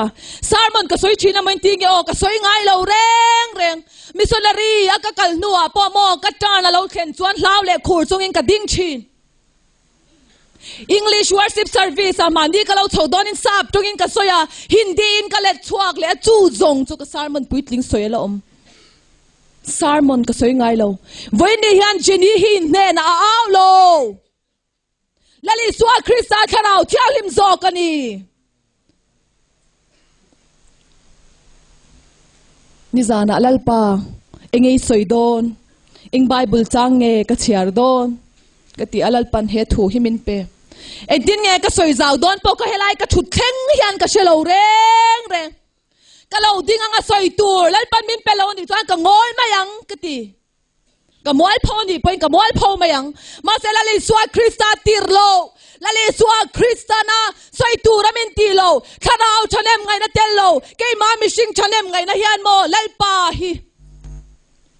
sermon ka sawi thin a maw inti nge aw, ka sawi ngai lo reng reng. Missionary a ka kal hnuah pawh maw ka turn a lo thlen chuan hlau leh khur chungin ka ding thin. English worship service ah mahni ka lo chho dawnin sap tawngin ka sawi a, Hindi in ka let chhuak leh a, chu zawng chu ka sermon puitling sawi a la awm. Sermon ka sawi ngai lo. Vawiin hian Jenny hi in hnenah a au lo. Lal Isua Krista thlarau thianghlim zawk a ni. Nizanah Lalpa eng ei sawi dawn, eng Bible chang nge ka chhiar dawn ka ti a, Lalpan he thu hi min pe. Engtin nge ka sawi zau dawn pawh ka helai ka thut thleng hian ka hre lo reng reng. Ka lo ding anga sawi tur Lalpan min pe lo anih chuan ka ngawi mai ang ka ti. Ka mualpho anih pawhin ka mualpho mai ang. Mahse Lal Isua Krista tir lo, Lal Isua Kristana sawi tur a min ti lo, thlarau thahnem ngaihna tel lo, keimah mihring thahnem ngaihna hian maw Lalpa hi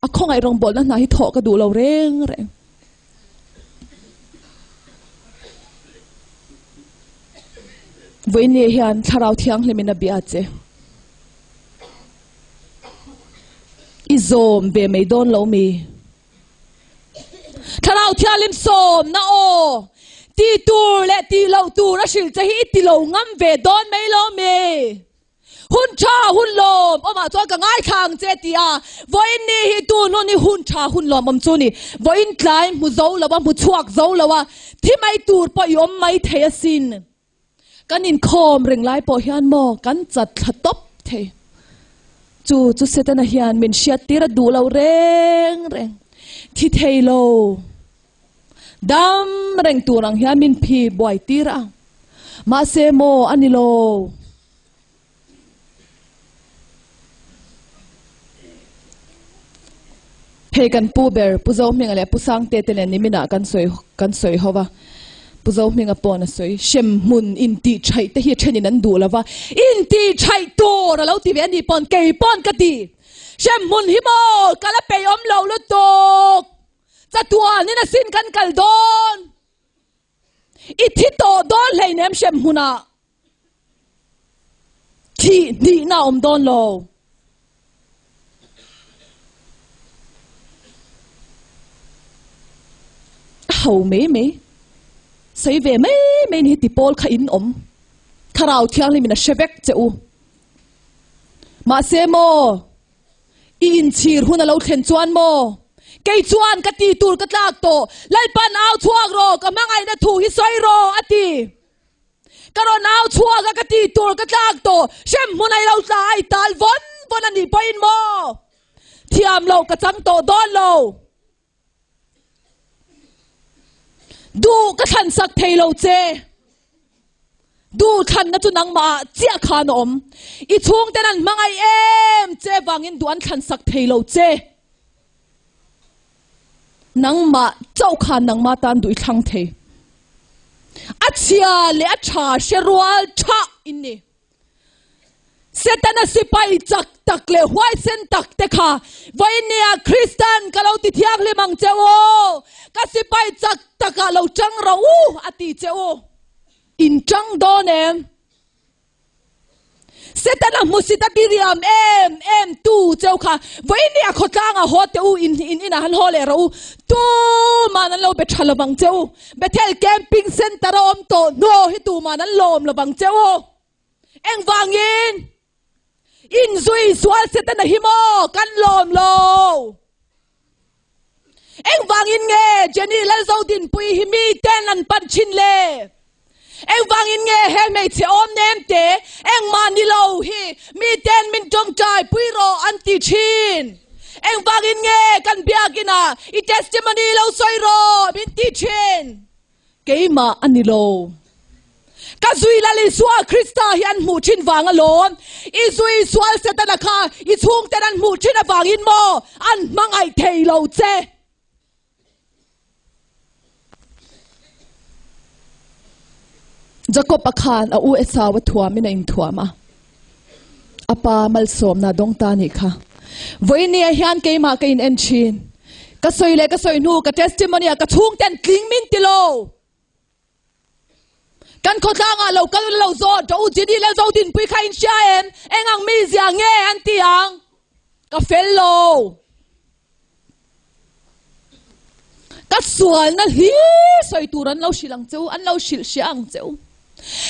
a khawngaih rawngbawlhna hna hi thawh ka duh lo reng reng. Vawiin hian Thlarau Thianghlimin a bia che. I zawm ve mai dawn lo mi? Thlarau Thianghlim sawmna aw, ti tur leh ti loh tur a hrilh che hi i ti lo ngam ve dawn mai lo mi? Hun tha hun lawm awmah chuan ka ngaithla ang che ti a, vawiin ni hi tun hun hi hun tha hun lawm awm chu ni. Vawiin tlai hmu zo lo a, hmu chhuak zo lo a, thi mai tur pawh i awm mai thei asin. Kan inkhawm reng lai pawh hian maw kan chat thla tawp thei. Chu chu Setana hian min hriat tir a duh lo reng reng. Thi thei lo. Dam reng tur ang hian min phi buai tir a. Mahse maw a ni lo. Hei kan pu ber Pu Zohminga leh Pu Sangte te nen niminah kan sawi kan sawi ho va, Pu Zohminga paw'n a sawi, hremhmun intih thaih te hi thenin an duh lo va, intih thaih tur a lo ti ve a nih paw'n kei paw'n ka ti, hremhmun hi maw ka la peih awm lo lutuk, chatuanin asin kan kal dawn. I thi tawh dawn hleinem hrem hmunah thih hnihna a awm dawn lo. A ho mai mai, sawi ve mai mai ni hi ti pawl kha in awm. Thlarau Thianghlimin a hre vek che u. Mahse maw, I inchhir hun a lo thlen chuan maw? Kei chuan ka ti tur ka tlak tawh. Lalpan au chhuak rawh, ka hmangaihna thu hi sawi rawh, a ti. Ka rawn au chhuak a, ka ti tur ka tlak tawh. Hrem hmun a i lo tla a, i tal vawn vawn a nih pawhin maw? Thiam loh ka chang tawh dawn lo. Duh ka thlan sak thei lo che. Duh thlanna chu nangmah ah chiah khan a awm. I chhungten an hmangaih em che vangin duh an thlan sak thei lo che. Nangmah chauh khan nangmah tan duh i thlang thei. A chhia leh a tha hre rual thah in ni. Setana sipai chak tak leh huaisen tak te kha vawiin nia Kristan ka lo ti thianghlim ang che u, ka sipai chak takah lo chang rawh u a ti che u. In chang dawn em? Setana hmusit a ti riam em em tu cheu kha vawiin nia khawtlangah haw teh u, in in inah han haw leh rawh u, tuman an lo be tha lovang che u, Bethel Camping Centre a awm tawh hnuaw hi tuman an lawm lovang che u. Engvangin inzui sual Setana hi maw kan lawm lo? Engvangin nge Jenny Lalzodinpuii hi miten an pan thin le? Engvangin nge he hmeichhe awm nem te engmah ni lo hi miten min tawngtai pui rawh an ti thin? Engvangin nge kan biakinah i testimony lo sawi rawh min ti thin? Keimah a ni lo. Ka zui Lal Isua Krista hi an hmuh thin vang alawm. I zui sual Setana kha i chhungten an hmuh thin avangin maw an hmangaih thei lo che. Jakob-a khan a u Esau-a thuamin a inthuam a. A pa malsawmna dawng ta nih kha. Vawinia hian keimah ka in en thin. Ka sawi leh ka sawi hnu ka testimony ah ka chhungten tling min ti lo. Kan khawtlangah lo kal ula lo zawt rawh u, Jenny Lalzodinpui kha in hria em? Eng ang mizia nge an ti ang? Ka fel lo. Ka sualna hlir sawi tur an lo hrilh ang che u, an lo hrilh hria ang che u.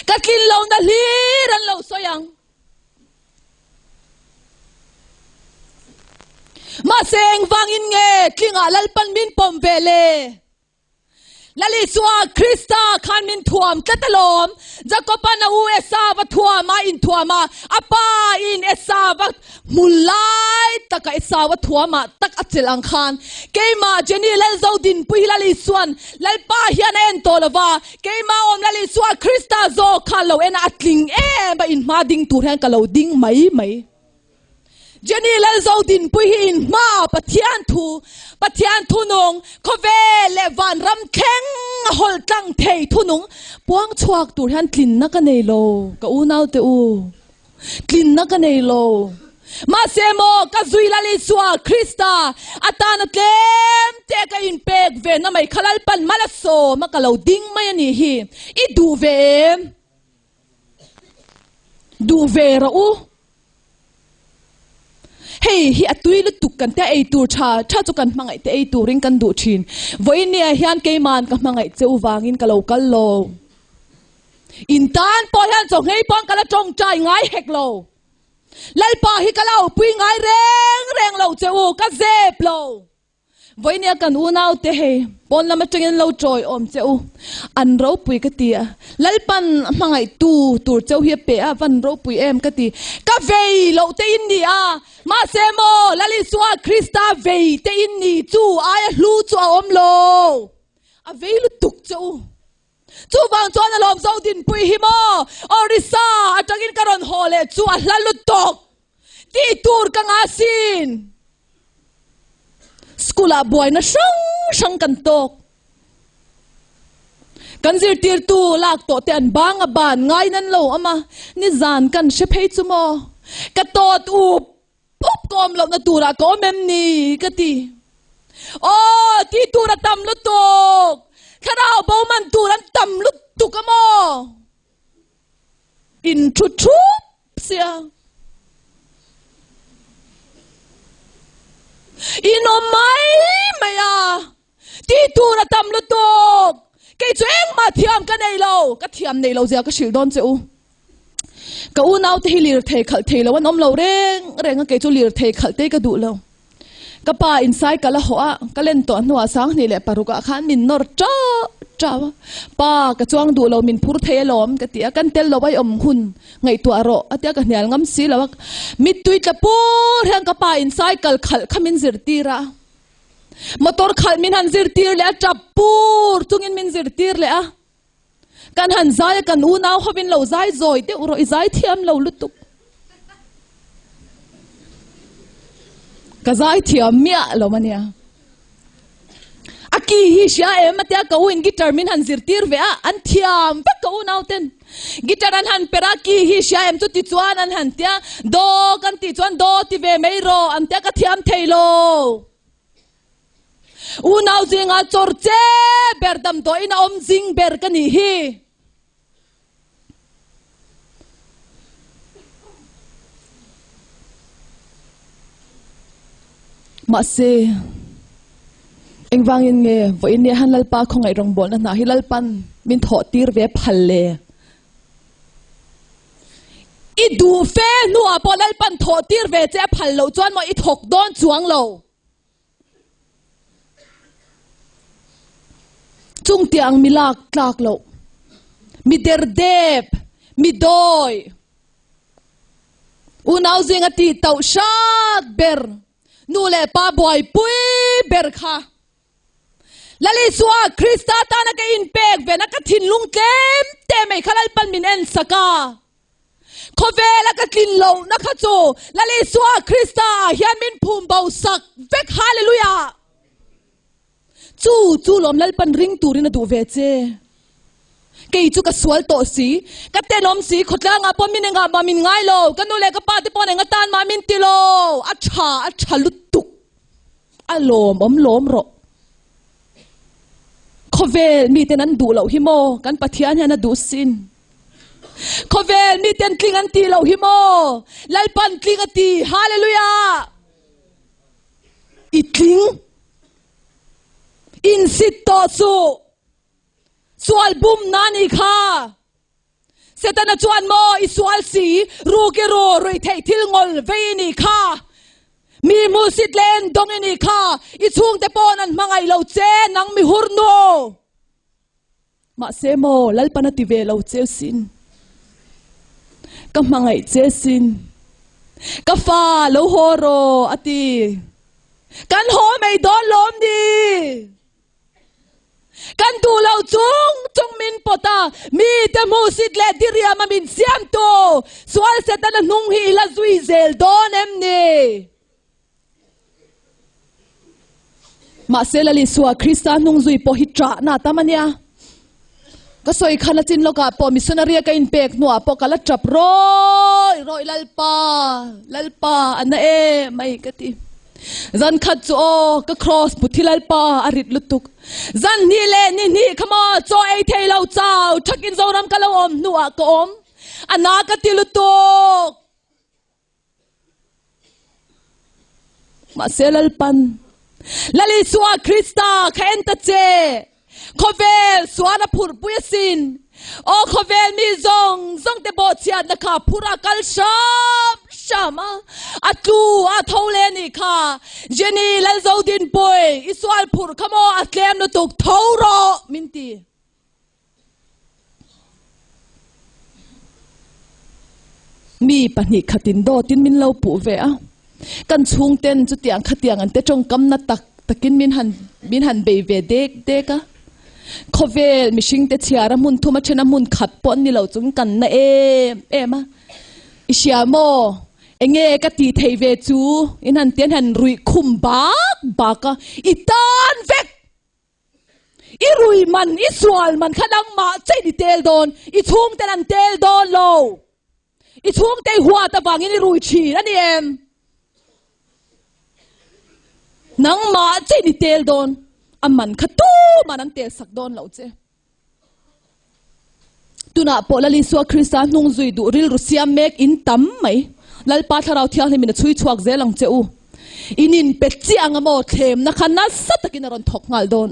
Ka tlin lohna hlir an lo sawi ang. Mahse engvangin nge tlingah Lalpan min pawm ve le? Lal Isua Krista khan min thuam tlat alawm. Jakoban a u Esau a thuam a, inthuam a, a pa in Esau a hmu lai taka Esau a thuam ah tak a chelh ang khan keimah Jenny Lalzodinpui hi Lal Isuan Lalpa hian a en tawh lo va, keimah awm Lal Isua Krista zawk kha lo en a, a tling em a, inhma ding tur hian ka lo ding mai mai. Jenny Lalzodinpui hi in hma Pathian thu, Pathian thunung, khawvel leh vanram thleng a hawlh tlang thei thunung puang chhuak tur hian tlinna ka nei lo, ka unaute u, tlinna ka nei lo. Mahse maw ka zui Lal Isua Krista atana tlem te ka inpek ve na mai kha Lalpan mal a sawm a ka lo ding mai a nih hi, i duh ve em? Duh ve rawh u. Hei hi a tui lutuk kan tia ei tur tha tha chu kan hmangaih te ei turin kan duh thin. Vawinia hian keiman ka hmangaih che u vangin ka lo kal lo. In tan pawh hian chaw nghei pawn ka la tawngtai ngai hek lo. Lalpa hi ka la aupui ngai reng reng lo che u, ka zep lo. Vawinia kan unaute hei pawn lam atangin lo chawi awm che u, an ropui ka ti a, Lalpan a hmangaihtu tur cheu hi a pe a, van ropui em ka ti, ka vei loh te in ni a, mahse maw Lal Isua Krista vei te in ni chu aia hlu chu a awm lo, a vei lutuk che u. Chuvang chuan a lawm zo dinpui hi maw Orissa atangin ka rawn haw leh chu a hla lutuk tih tur ka nga sin. School ah buaina hrang hrang kan tawk. Kan zirtirtu lak tawh te an bang a ban ngai nan lo awm a, nizan kan hre phei chu maw ka tawt up Up ka awm lohna turah ka awm em ni? ka ti. Aw, tih tur a tam lutuk! Thlarau bo man tur an tam lutuk a maw? In thu thup sia. In awm mai mai a, tih tur a tam lutuk! Kei chu engmah thiam ka nei lo, ka thiam nei lo zia ka hrilh dawn che u. Ka unaute hi lirthei khalh thei lo an awm lo reng reng a, kei chu lirthei khalh te ka duh lo. Ka pa in cycle a hawh a, ka len tawh hnuah 2006 ah khan min nawr tau tau a, Pa ka chuang duh lo min phur thei alawm ka ti a, kan tel lo ai awm hun ngaihtuah rawh a ti a, ka hnial ngam si lo a, mittui tla pur hian ka pa in cycle khalh kha min zirtir a, motor khalh min han zirtir leh a, tap pur chungin min zirtir leh a. Kan han zai a, kan unau hovin lo zai zawi deuh rawh, i zai thiam lo lutuk. Ka zai thiam miah lo ania. A ki hi hria em atia ka u in guitar min han zirtir ve a, an thiam vek ka unau ten. Guitar an han per a, ki hi hria em chu ti chuan an han tia, do kan tih chuan do ti ve mai rawh an tia ka thiam thei lo. Unau zinga chawr che ber damdawiin a awm zing ber ka nih hi. Mahse, engvangin nge vawiin nia han Lalpa khawngaih rawngbawlna hna hi Lalpan min thawh tir ve phal le? I duh fe hnuah pawh Lalpan thawh tir ve che a phal loh chuan maw i thawk dawn chuang lo. Chung tiang mi lak tlak loh, mi derdep, mi dawi, unau zinga tih tauh hrat ber, nu leh pa buaipui ber kha Lal Isua Krista tana ka inpek vena ka thinlung tlem te mai kha Lalpan min en sak a. Khawvela ka tlin lohna kha chu Lal Isua Krista ah hian min phum bo sak vek Hallelujah! Chu chu lawm Lalpan ring turin a duh ve che. Kei chu ka sual tawh si, ka tenawm si, khawtlangah pawh min engah mah min ngai lo, ka nu leh ka pa te paw'n eng atan mah min ti lo, a tha, a tha lutuk. A lawmawm lawm rawh. Khawvel miten an duh loh hi maw kan Pathian hian a duh sin. Khawvel miten tling an tih loh hi maw Lalpan tling a ti. Hallelujah! I tling. Insit tawh suh. Sual bumna a nih kha. Setana chuan maw i sual si, ruk i ru, ruih theih thil ngawl vei i nih kha. Mi hmuhsit leh en dawng i nih kha, i chhungte pawn an hmangaih lo che, nang mi hur nu. Mahse maw Lalpan a ti ve lo che sin. Ka hmangaih che sin. Ka fa lo haw rawh a ti. Kan haw mai dawn lawm ni. Kan duh lo chung chung min pawt a, mite hmuhsit leh diriam a min siamtu sual Setana hnung hi i la zui zel dawn em ni? Mahse Lal Isua Krista hnung zui pawh hi ṭahna tam a nia. Ka sawi khan a chin lawkah pawh missionary a ka inpek hnuah pawh ka la ṭap rawih rawih Lalpa, Lalpa a na em mai ka ti. Zan khat chu aw ka cross hmu thi Lalpa a rit lutuk. Zan hnih leh ni hnih kha maw chaw ei thei lo chau thakin Zoram ka lo awm hnuah ka awm a na ka ti lutuk. Mahse Lalpan, Lal Isua Krista kha en ta che, khawvel suan a phurhpui asin. Aw khawvel mi zawng zawng te bawhchhiatna kha phur a kal hram hram a, a tlu a tho leh anih kha. Jenny Lalzodinpui, i sual phurh kha maw a tlem lutuk, tho rawh min ti. Mi pahnih khatin dawtin min lo puh ve a, kan chhungten chutiang khatiang an te tawngkamna tak takin min han min han bei ve dek dek a. Khawvel mihringte chhiar a hmun thum a then a hmun khat pawh an ni lo chung kan na em em a. I hria maw? Enge ka tih theih ve chu? In han ti an han ruih khum bak bak a, i tan vek! I rui man, i sual man kha nangmah chain i tel dawn, i chhungten an tel dawn lo. I chhungte i huat avangin i rui thin a ni em? Nangmah chain i tel dawn, a man kha tuman an tel sak dawn lo che. Tunah pawh Lal Isua Krista hnung zui duh rilru siam mek in tam mai. Lalpa Thlarau Thianghlim in a chhui chhuak zel ang che u. In inpe chiah ang a maw thlemna kha nasa takin a rawn thawk nghal dawn.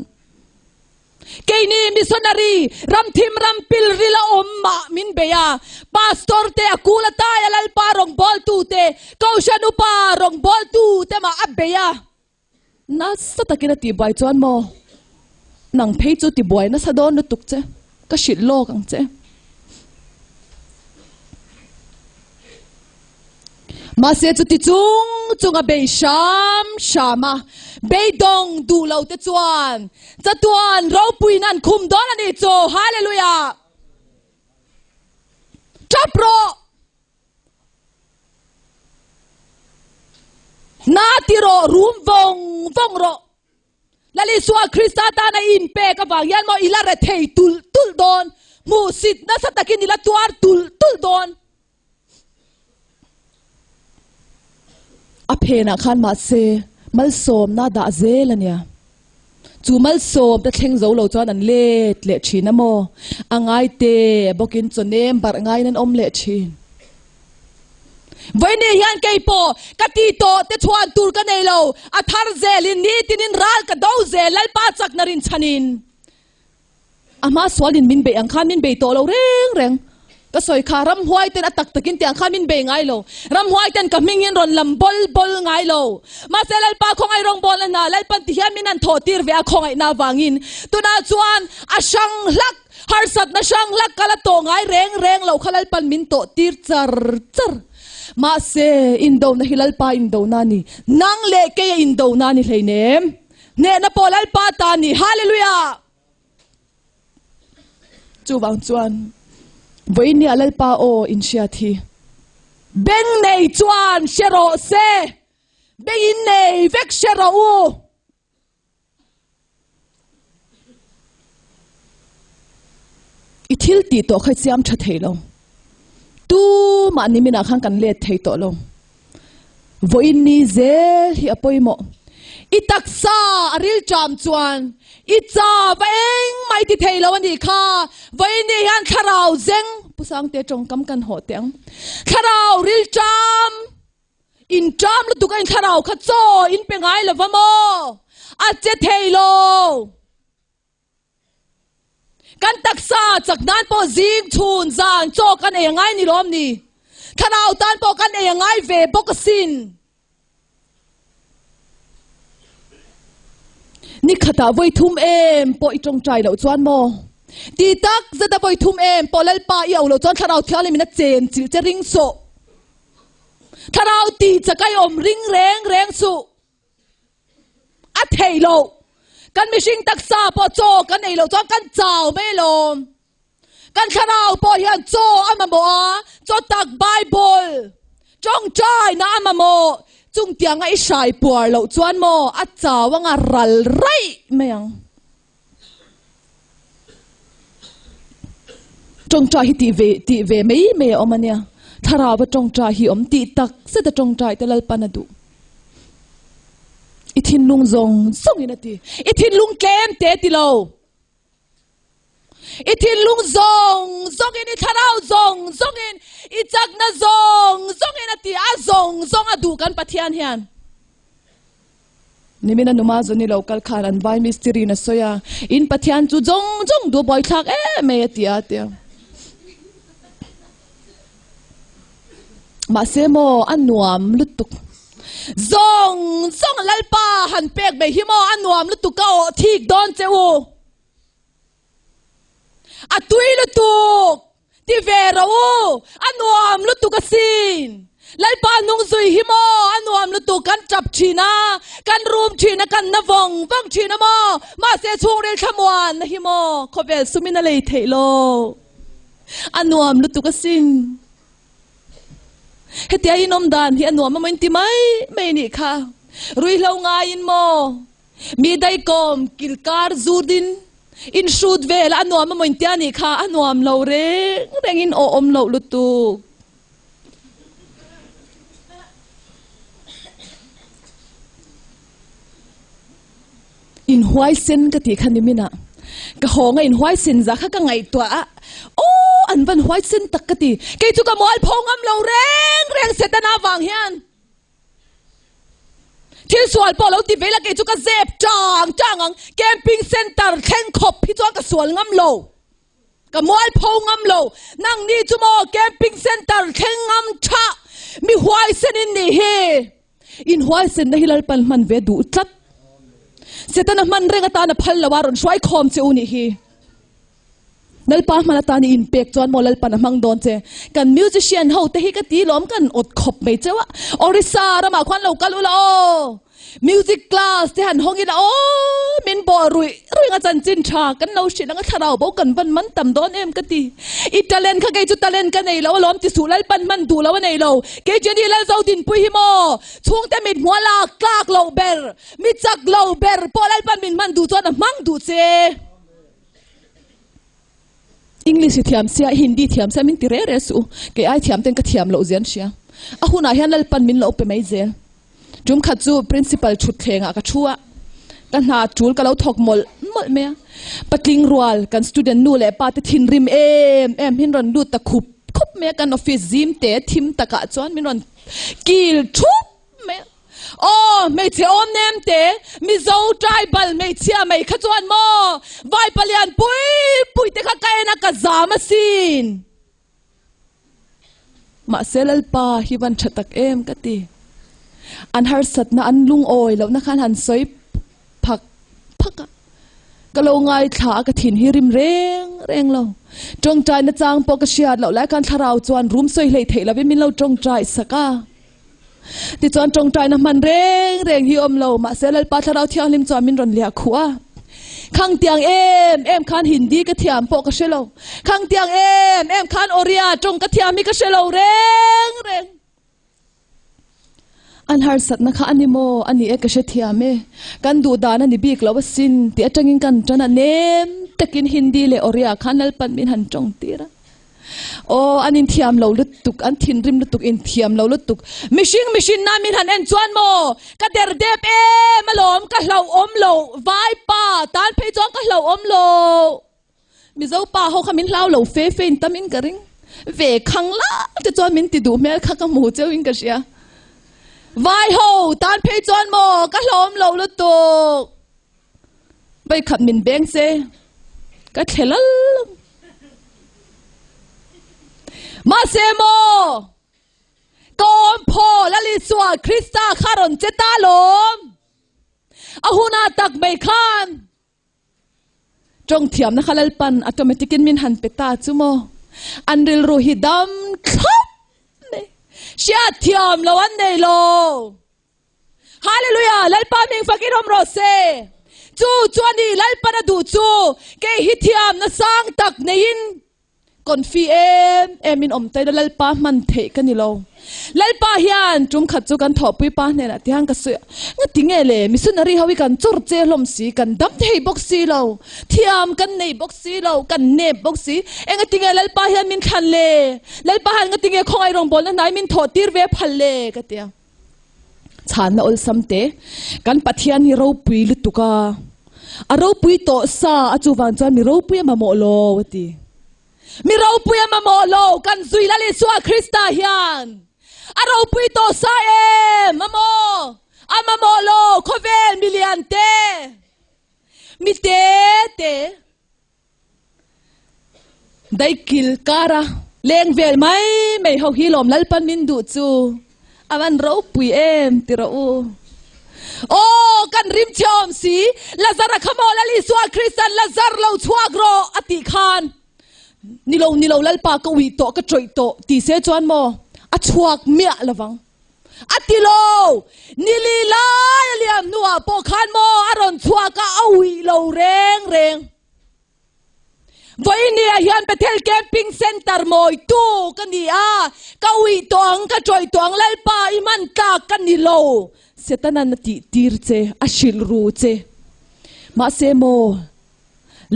Keini missionary ramthim ram pilril a awm mah min bei a, pastor te a kul a tai a Lalpa rawngbawltu te, Kohhran upa rawngbawltu te mah a bei a. Nasa takin a tihbuai chuan maw? Nang phei chu tibuai nasa dawn lutuk che, ka hrilh lawk ang che. Mahse chuti chung chung a bei hram hram a, beidawng duh lo te chuan chatuan ropuiin an khum dawn a ni chu. Hallelujah! Tap rawh! Na ti rawh, rum vawng vawng rawh. Lal Isua Krista tana i inpek avang hian maw i la re thei tulh tulh dawn, hmuhsit nasa takin i la tuar tulh tulh dawn. A phenah khan mahse malsawmna dah zel a nia. Chu malsawm te thleng zo lo chuan an let leh thin a maw? A ngai te bawkin chaw nem barh ngaiin an awm leh thin. Vawiini hian kei pawh ka ti tawh te chhuan tur ka nei lo, a thar zelin nitinin ral ka do zel Lalpa chakna rinchhanin. A hma sualin min beih ang khan min bei tawh lo reng reng. Ka sawi kha ramhuai ten a tak takin tiang khan min bei ngai lo. Ramhuai ten ka hming in rawn lam bawl bawl ngai lo. Mahse Lalpa khawngaih rawngbawlna hna Lalpan ti hian min han thawh tir ve a khawngaihna avangin tunah chuan a hrang hlak, harsatna hrang hlak ka la tawh ngai reng reng lo kha Lalpan min tawh tir char char. Mahse indona hi Lalpa indona a ni. Nang leh keia indona a ni hleinem. Hnehna pawh Lalpa ta a ni. Hallelujah! Chuvang chuan vawinia Lalpa aw inhriat hi beng nei chuan hre rawh se, beng in nei vek hre rawh u. I thil tih tawh kha i siam tha thei lo. Tumah niminah khan kan let thei tawh lo. Vawiin ni zel hi a pawimawh. I taksa a rilṭam chuan i cha va engmah i ti thei lo a nih kha. Vawiin hian thlarau zeng, Pu Sangte tawngkam kan hawh teh ang, thlarau rilṭam, inṭam lutuk a in thlarau kha chaw in pe ngai lo va maw? A che thei lo. Kan taksa chak nan pawh zing chhun zan chaw kan ei a ngai ni lawm ni? Thlarau tan pawh kan ei a ngai ve bawk asin. Ni khatah vawi thum em pawh i tawngtai loh chuan maw? Ti tak zeta vawi thum em pawh Lalpa i auh loh chuan Thlarau Thianghlim in a chen chilh che ring suh. Thlarau tih chak a i awm ring reng reng suh. A thei lo. Kan mihring taksa pawh chaw kan ei loh chuan kan chau mai alawm. Kan thlarau pawh hian chaw a mamawh a, chaw tak Bible tawngtaina a mamawh. Chung tianga i hrai puar loh chuan maw a chau anga ral raih mai ang. Tawngtai hi tih ve tih ve mai mai a awm a nia. Thlarau a tawngtai hi awm tih tak zet a tawngtai te Lalpan a duh. I thinlung zawng zawng in a ti. I thinlung tlem te ti lo. I thinlung zawng zawng in i thlarau zawng zawng in i chakna zawng zawng in a ti a zawng zawng a duh kan Pathian hian. Nimina numa zawni lo kal khan an vai mistiri in a sawi a, in Pathian chu zawng zawng duh buaithlak em mai a ti a tia. Mahse maw a nuam lutuk. Zawng zawng Lalpa han pek mai hi maw a nuam lutuk ka awh thik dawn che u. A tui lutuk! Ti ve rawh u! A nuam lutuk asin! Lalpa nung zui hi maw? A nuam lutuk! Kan tap thin a, kan rum thin a, kan na vawng vawng thin a maw? Mahse chhungril thlamuanna hi maw? Khawvel sumin a lei theih lo. A nuam lutuk asin! Hetia inawm dan hi a nuam a maw inti mai mai nih kha. Ruihhlo ngaiin maw? Mi daikawm kilkar zudin in hrut vel a nuam amaw intia nih kha a nuam lo reng reng in aw awm loh lutuk. In huaisen ka tih kha nimin ah ka hawng a in huaisen za kha ka ngaihtuah a aw an van huaisen tak ka ti kei chu ka mualpho ngam lo reng reng setana vang hian. Thil sual pawh lo ti ve la kei chu ka zep tang tang ang. Camping center thleng khawp hi chuan ka sual ngam lo. Ka mualpho ngam lo. Nangni chu maw camping center thleng ngam tha mi huaisen in nih hi. In huaisen na hi Lalpan hman ve duh tlat. Setana hman reng atan a phal lo a rawn hruai khawm che u nih hi. Lalpa hman atan i inpek chuan maw Lalpan a hmang dawn che. Kan musician ho te hi ka ti lawm kan awt khawp mai cheu a. Orissa ramah khuan lo kal ula aw. Music class te han hawng ila aw. Min bawh ruih ruih anga chanchin tha kan lo hrilh anga thlarau bo kan van man tam dawn em ka ti. I talent kha kei chu talent ka nei lo alawm ti suh Lalpan hman duh lo a nei lo. Kei Jenny Lalzodinpui hi maw chhungte mit hmuh a lak tlak loh ber, mi chak lo ber pawh Lalpan min hman duh chuan a hmang duh che. English i thiam sia, Hindi thiam sia min ti reh reh suh u. Kei ai thiam ten ka thiam loh zia an hria. A hunah hian Lalpan min lo pe mai zel. Tum khat chu principal thutthleng ah ka thu a, ka hna tul ka lo thawk mawlh mawlh mai a. Patling rual kan student nu leh pa te thinrim em em hin rawn lut ta khup khup mai a, kan office zim te thim takah chuan min rawn kil thup mai a. Aw, hmeichhe awm nem te, Mizo tribal hmeichhia mai kha chuan maw vai palian pui pui te kha ka en a ka zam asin. Mahse Lalpa hi van tha tak em ka ti. An harsatna an lungawi lohna khan han sawi phak phak a. Ka lo ngaithla a ka thin hi rim reng reng lo. Tawngtai na chang pawh ka hriat loh lai khan thlarau chuan rum sawi hleih theih lovin min lo tawngtai sak a. Tichuan tawngtaina hman reng reng hi awm lo, mahse Lalpa Thlarau Thianghlim chuan min rawn liah khuh a. Khangtiang em em khan Hindi ka thiam pawh ka hre lo. Khangtiang em em khan Oriya tawng ka thiam hi ka hre lo reng reng. An harsatna kha a ni maw? A ni e, ka hrethiam e. Kan duh dan a ni bik lo asin tih atangin kan tan a, nem takin Hindi leh Oriya khan Lalpan min han tawng tir a. Aw, an inthiam lo lutuk, an thinrim lutuk, inthiam lo lutuk. Mihring mihrinna min han en chuan maw, ka der dep em alawm, ka hlauhawm lo, vaipa tan phei chuan ka hlauhawm lo. Mizo pa ho kha min hlau lo fe fe in tam in ka ring. Ve khang lang te chuan min ti duh hmel kha ka hmu cheu in ka hria. Vai ho tan phei chuan maw, ka hlauhawm lo lutuk. Vawikhat min beng che ka thle lal ang. Mahse maw, ka awm phaw Lal Isua Krista kha rawn che ta lawm. A hunah tak mai khan tawng thiamna kha Lalpan automatic in min han pe ta chu maw. An rilru hi dam thlap mai. Hriat thiam lo an nei lo. Hallelujah! Lalpa hming fakin awm rawh se. Chu chu a ni, Lalpan a duh chu kei hi thiamna sang tak neiin confi em em in awm taina Lalpa hman theih ka ni lo. Lalpa hian tum khat chu kan thawhpui pa hnenah ti hian ka sawi a, Ngati nge le, missionary ho hi kan chawr che hlawm si, kan dam thei bawk si lo, thiam kan nei bawk si lo, kan nep bawk si, engati nge Lalpa hian min thlan le? Lalpa hian ngati nge khawngaih rawngbawlna hnai min thawh tir ve phal le? ka ti a. Chhanna awlsam te, Kan Pathian hi ropui lutuk a, a ropui tawh sa a chuvang chuan mi ropui a mamawh lo a ti. Mi ropui a mamawh lo, kan zui Lal Isua Krista hian a ropui tawh sa em mamawh? A mamawh lo, khawvel milian te, mi te te. Daikil kara leng vel mai mai ho hi lawm Lalpan min duh chu a van ropui em ti rawh u. Aw kan rim che awm si Lazara kha maw Lal Isua Kristan Lazar lo chhuak rawh a tih khan nilo nilo Lalpa ka uih tawh ka tawih tawh ti se chuan maw a chhuak miah lovang a ti lo nili lai a liam hnuah pawh khan maw a rawn chhuak a a uih lo reng reng. Vawinia hian Bethel Camping Centre mawitu ka ni a, ka uih tawh ang, ka tawih tawh ang, Lalpa i hman tlak ka ni lo. Setanan a tih tir che, a hrilh ru che. Mahse maw,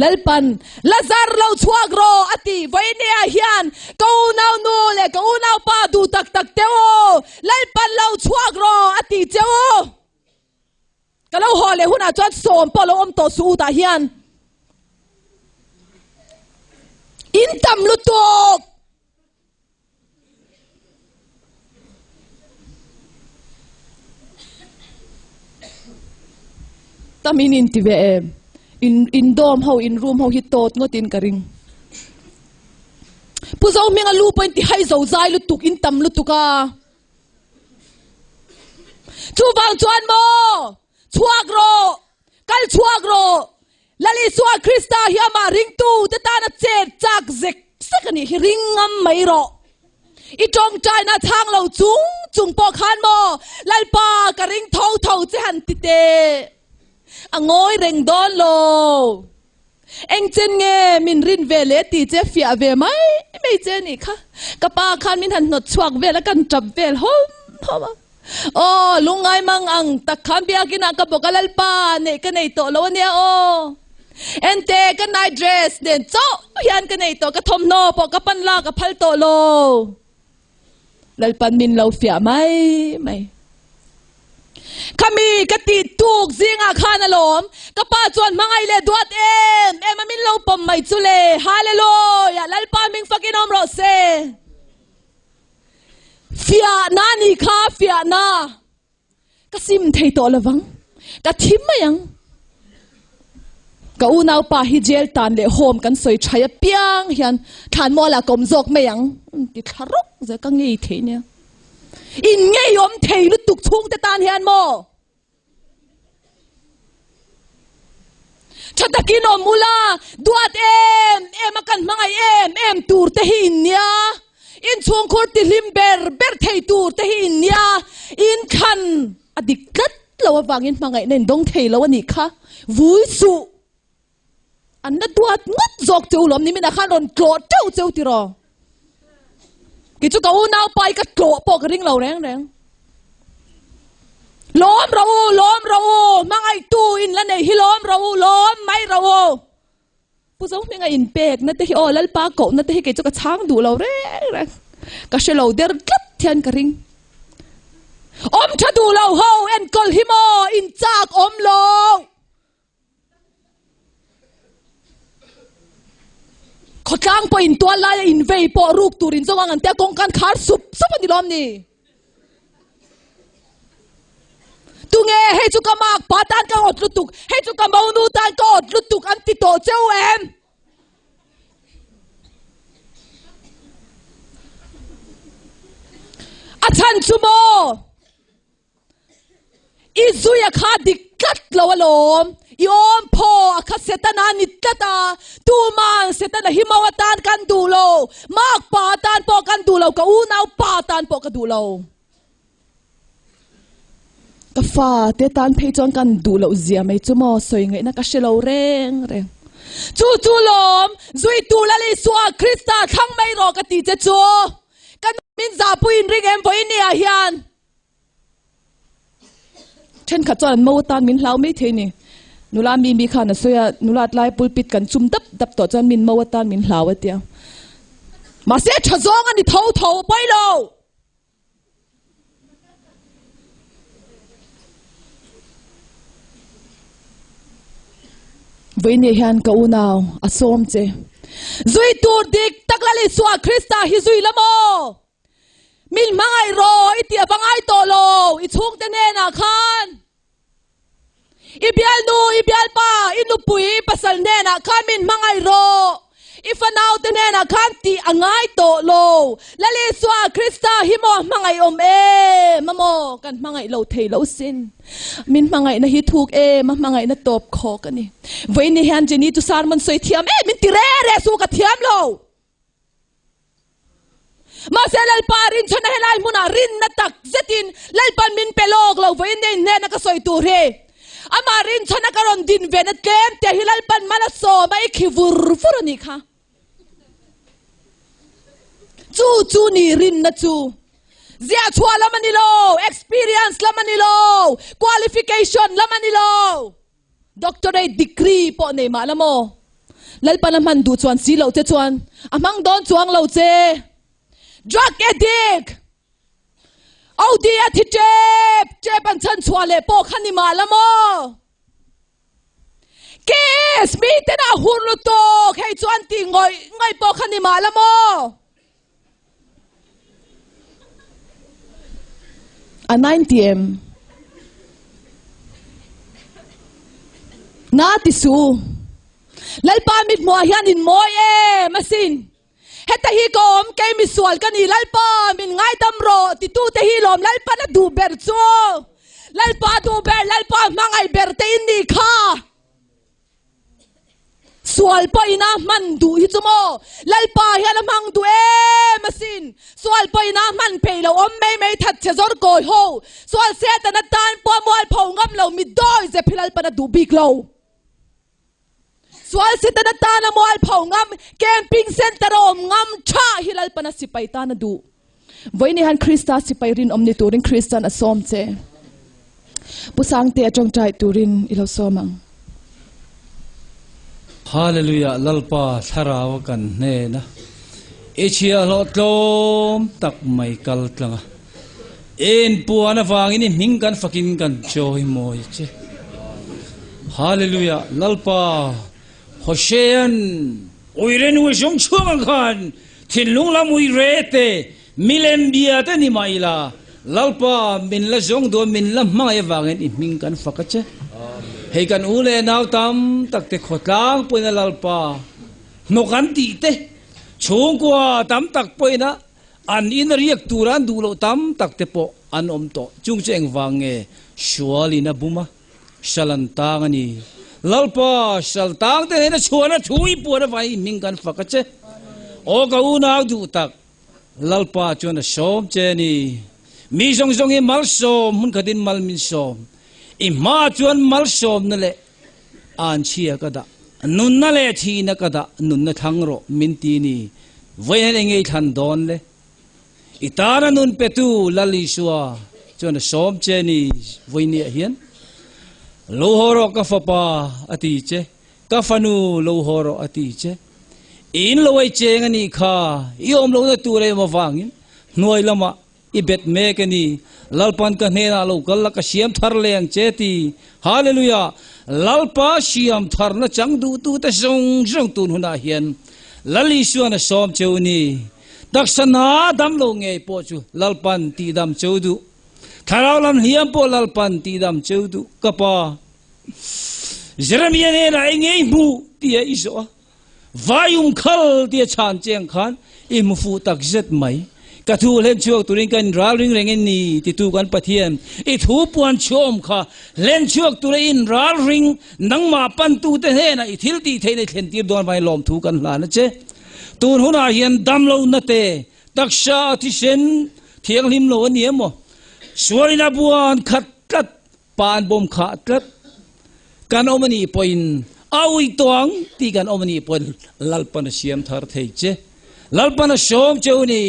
Lalpan, Lazar lo chhuak rawh a ti. Vawinia hian ka unau nu leh ka unau pa duh tak tak teuh aw, Lalpan lo chhuak rawh a ti cheu. Ka lo haw leh hunah chuan sawm pawh lo awm tawh suh u tah hian in tam lutuk. Tam in in ti ve em? In in dawm ho in room ho hi tawt ngawt in ka ring. Pu Zohminga lu pawh in ti hai zo zai lutuk in tam lutuk a. Chuvang chuan maw, chhuak rawh, kal chhuak rawh, Lal Isua Krista hi amah ringtu te tana chet chak zek zek a nih hi, ring ngam mai rawh. I tawngtaina chhang lo chung chung pawh khan maw, Lalpa ka ring tho tho che han ti teh, a ngawi reng dawn lo. Engchen nge min rin ve leh tih che fiah ve mai mai che nih kha. Ka pa khan min han hnawt chhuak vel a, kan tap vel hawm hawm a. Aw, lungngai mang ang tak khan biakinah ka bawk a Lalpa neih ka nei tawh lo ania aw. Ente ka night dress nen chauh hian ka nei tawh, ka thawmhnaw pawh ka pan lak a phal tawh lo. Lalpan min lo fiah mai mai. Khami ka tih tuk zingah khan alawm ka pa chuan hmangaih leh duat em em a min lo pawm mai chu le. Hallelujah! Lalpa hming fakin awm rawh se. Fiahna ni kha fiahna. Ka sim thei tawh lovang, ka thi mai ang. Ka unaupa hi jail tan leh home kan sawi thai apiang hian thlanmualah ka awm zawk mai ang ti thla rawk zel ka ngei thei nia. In ngei awm thei lutuk chhungte tan hian maw? Tha takin awm ula, duat em em a kan hmangaih em em tur te hi in nia. Inchhungkhur tihlim ber ber thei tur te hi in nia. Inthlan a dik tlat lo avangin hmangaihna in dawng thei lo a nih kha. Vui suh. An la duat ngawt zawk che u lawm ni minah khan rawn tlawh teuh cheu tiraw? Kei chu ka unau pa hi ka tlawh pawh ka ring lo reng reng. Lawm rawh u, lawm rawh u, hmangaihtu in la nei hi lawm rawh u, lawm mai rawh u. Pu Zohminga inpekna te hi aw Lalpa kohna te hi kei chu ka chhang duh lo reng reng. Ka hre lo der tlat hian ka ring. Awm tha duh lo ho enkawl hi maw in chak awm lo. Khawtlang pawh in tual laia in vei pawh ruk tur in zawng ang an tia kawngka an khar sup sup a ni lawm ni. Tunge hei chu ka mak pa tan ka awt lutuk, hei chu ka monu tan ka awt lutuk an ti tawh cheu em? A chhan chu maw? I zui a kha dik tlat lo alawm. I awm phaw a kha Setana ni tlat a. Tuman Setana hi mo atan kan duh lo. Mark pa atan pawh kan duh lo, ka unau pa atan pawh ka duh lo. Ka fa te tan phei chuan kan duh loh zia mai chu maw sawi ngaihna ka hre lo reng reng. Chu chu lawm, zuitu Lal Isua Krista thlang mai rawh ka ti che chu. Ka nu min zahpui in ring em vawiin ni ah hian. Thenkhat chuan an mo atan min hlau mai thei ni. Nula mi mi khan a sawi a, nula tlai pulpit kan chum dap dap tawh chuan min mo atan min hlau a tia. Mahse tha zawng a ni tho tho pawi lo. Vawiin hian ka unau a sawm che. Zui tur dik tak Lal Isua Krista hi zui la maw? Min hmangaih rawh i tih a va ngai tawh lo i chhungte hnenah khan. I bialnu, i bialpa, i nupui, i pasal hnenah khan min hmangaih rawh. I fanaute hnenah khan tih a ngai tawh lo. Lal Isua Krista hi maw a hmangaih awm em a maw? Kan hmangaih lo thei lo sin. Min hmangaihna hi thuk em a hmangaihna tawp khawk a ni. Vawiin ni hian Jenny chu sermon sawi thiam em min ti re re su ka thiam lo. Mahse Lalpa rinchhana helai hmunah rinna tak zetin Lalpan min pe lawk lo vawiin nei hnena ka sawi tur hi. Amah rinchhana ka rawn din ve na tlem te hi Lalpan mal a sawm a i khi vur vur a nih kha. Chu chu ni rinna chu. Ziah chhuah lam a ni lo, experience lam a ni lo, qualification lam a ni lo. Doctorate degree pawh nei mah la maw? Lalpan a hman duh chuan si loh che chuan a hmang dawn chuang lo che. Drug addict! OD a thi tep tep an chhan chhuah leh pawh kha ni mah la maw? Case mi ten a hur lutuk hei chuan tih ngawih ngawih pawh kha ni mah la maw? A 90 em? Na ti su. Lalpa mit hmuah hian in mawi em asin. Heta hi ka awm kei misual ka ni Lalpa min ngaidam rawh titute hi lawm Lalpan a duh ber chu. Lalpa duh ber Lalpa hmangaih ber te in nih kha. Sual pawhin a hman duh hi chu maw? Lalpa hian a hmang duh em asin. Sual pawhin a hman phei lo awm mai mai that che zawr kawi ho. Sual Setana tan pawh mualpho ngam lo mi dawi zep hi Lalpan a duh bik lo. Sual Setana tan a mualpho ngam, camping center a awm ngam tha hi Lalpan a sipai tan a duh. Vawiin hian Krista sipai rinawm ni turin Kristan a sawm che. Pu Sangte a tawngtai turin i lo sawm ang. Hallelujah Lalpa thlarau a kan hnen a, i chhiahhlawh tlawm tak mai kal tlang a, en puan avangin i hming kan fakin kan chawimawi che. Hallelujah Lalpa Hosean uire nui zawng chhuak ang khan thinlung lam uire te milem bia te ni mah ila Lalpa min la zawng duh a min la hmangaih avangin i hming kan fak a che. Hei kan u leh nau tam tak te khawtlang pawhin a Lalpa hnawk an tih te chhungkua tam tak pawhin a an in a riak tura an duh loh tam tak te pawh an awm tawh. Chung chu engvang nge sualin a bum a? Sal an tang a ni. Lalpa, sal tang te hnena chhuahna thu i puan avangin i hming kan fak a che. Aw ka unau duh tak, Lalpa chuan a sawm che a ni. Mi zawng zawng hi malsawm, hmun khatin mal min sawm. I hmaah chuan malsawmna leh anchhia ka dah, nunna leh thihna ka dah, nunna thlang rawh min ti ni. Vawiin eng nge i thlan dawn le? I tana nun petu Lal Isua chuan a sawm che ni vawinia hian, Lo haw rawh ka fapa a ti che. Ka fanu lo haw rawh a ti che. I in lo ei cheng a nih kha, i awm lohna tur em avangin hnuai lamah i bet mek a ni. Lalpan ka hnenah lo kal la ka siam thar leh ang che ti. Hallelujah! Lalpa siam tharna chang duhtute zawng zawng tun hunah hian Lal Isuan a sawm cheu ni. Taksa hna dam lo ngei pawh chu Lalpan tihdam cheu duh. Thlarau lam hliam pawh Lalpan tihdam cheu duh. Ka pa. Jeremia hnenah eng nge i hmuh tia i zawh a, vaium khal tia chhan che ang khan i hmu fuh tak zet mai. Ka thu hlen chhuak turin ka inral ring reng in ni titu kan Pathian, i thu puan chhuahawm kha hlen chhuak tura i inral ring nangmah pantute hnenah i thil tih theihna i thlen tir dawn vangin lawmthu kan hlan a che. Tun hunah hian damlohna te, taksa a thisen thianghlim lo a ni emaw, sualin a buan khat tlat Pa an bawm khah tlat. Kan awm a nih pawhin a ui tawh ang tih kan awm a nih pawhin Lalpan a siam thar thei che. Lalpan a sawm che u ni.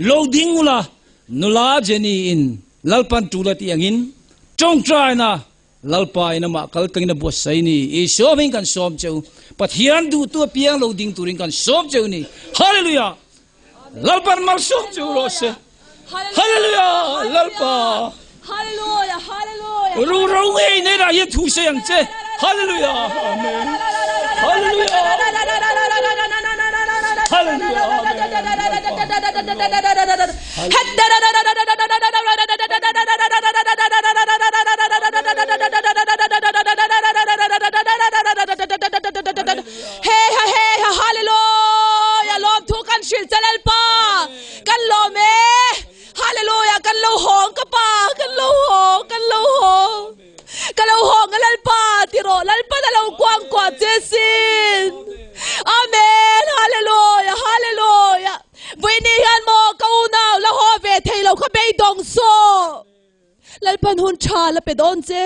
Lo ding ula, nula Jenny in Lalpan tul a tih angin tawngtaina Lalpa in amah kal tlangin a buatsaih ni. I sawmin kan sawm che u. Pathian duhtu apiang lo ding turin kan sawm che u ni. Hallelujah! Lalpan malsawm chu rawh se. Hallelujah! Lalpa. Hallelujah! Hallelujah! Ru ro ngei nei lah hian thu sei ang che. Hallelujah! Amen. Hallelujah! Hallelujah! Amen. He ha he ha Hallelujah lawm thu kan hrilh che Lalpa kan lawm e Hallelujah kan lo hawng ka pa kan lo hawng kan lo hawng ka lo hawng a Lalpa ti rawh Lalpan a lo kuang kuah che sin Amen Hallelujah Hallelujah Vawiini hian maw ka unau la haw ve thei lo kha beidawng saw. Lalpan hun tha la pe dawn che.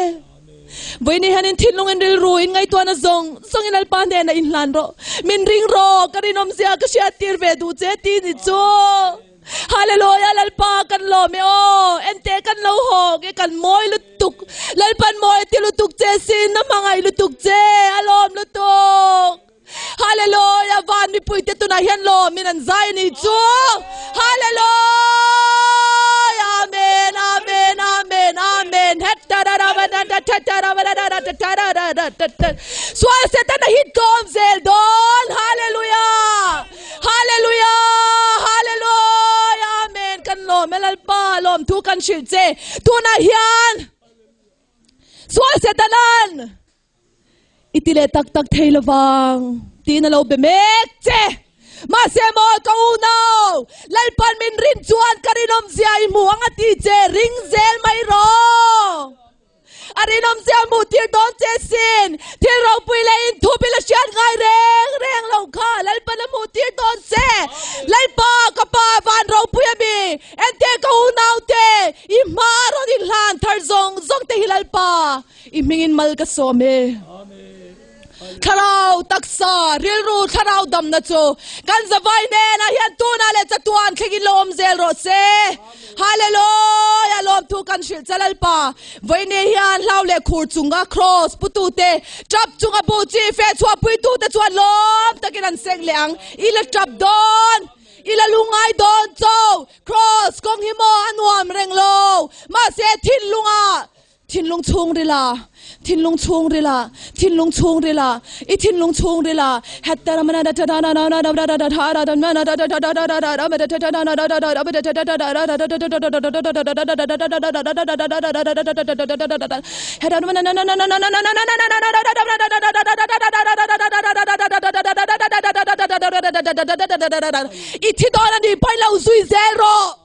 Vawiini hianin thinlung in rilru in ngaihtuahna zawng zawngin Lalpa hnenah in hlan rawh. Min ring rawh, ka rinawmzia ka hriattir ve duh che ti ni chu. Hallelujah Lalpa kan lawm e aw, ente kan lo hawk e kan mawi lutuk. Lalpan mawi ti lutuk che sin, a hmangaih lutuk che, a lawm lutuk. Hallelujah van mipui te tunah hian lawmin an zai a ni chu Hallelujah Amen Amen Amen Amen Sual Satan a hit tlawm zel dawn Hallelujah Hallelujah Hallelujah Amen kan lawm e Lalpa lawm thu kan hrilh che tunah hian Sual Satanan I ti leh tak tak thei lovang tiin a lo be mek che. Mahse maw ka unau, Lalpan min rin chuan ka rinawmzia i hmu ang a ti che, ring zel mai rawh. A rinawmzia hmuh tir dawn che sin, thil ropui leh inthup i la hriat ngai reng reng lo kha Lalpan a hmuh tir dawn che. Lalpa ka pa van ropui a mi, enteh ka unaute, i hma rawn inhlan thar zawng zawng te hi Lalpa. I hmingin mal ka sawm e. Thlarau taksa, rilru thlarau damna chu kan zavai hnenah hian tunah leh chatuan thlengin lo awm zel rawh se. Hallelujah! Lawmthu kan hrilh che Lalpa. Vawiini hian hlau leh khur chunga kraws putute, tap chunga bu chi feh chhuahpuitute chuan lawm takin an seng leh ang. I la tap dawn, i la lungngai dawn cho. Kraws kawng hi maw a nuam reng lo, mahse thinlungah Thinlung chhung rila, thinlung chhung rila, thinlung chhung rila, i thinlung chhung rila, I thi dawn a nih pawhin lo zui zel rawh.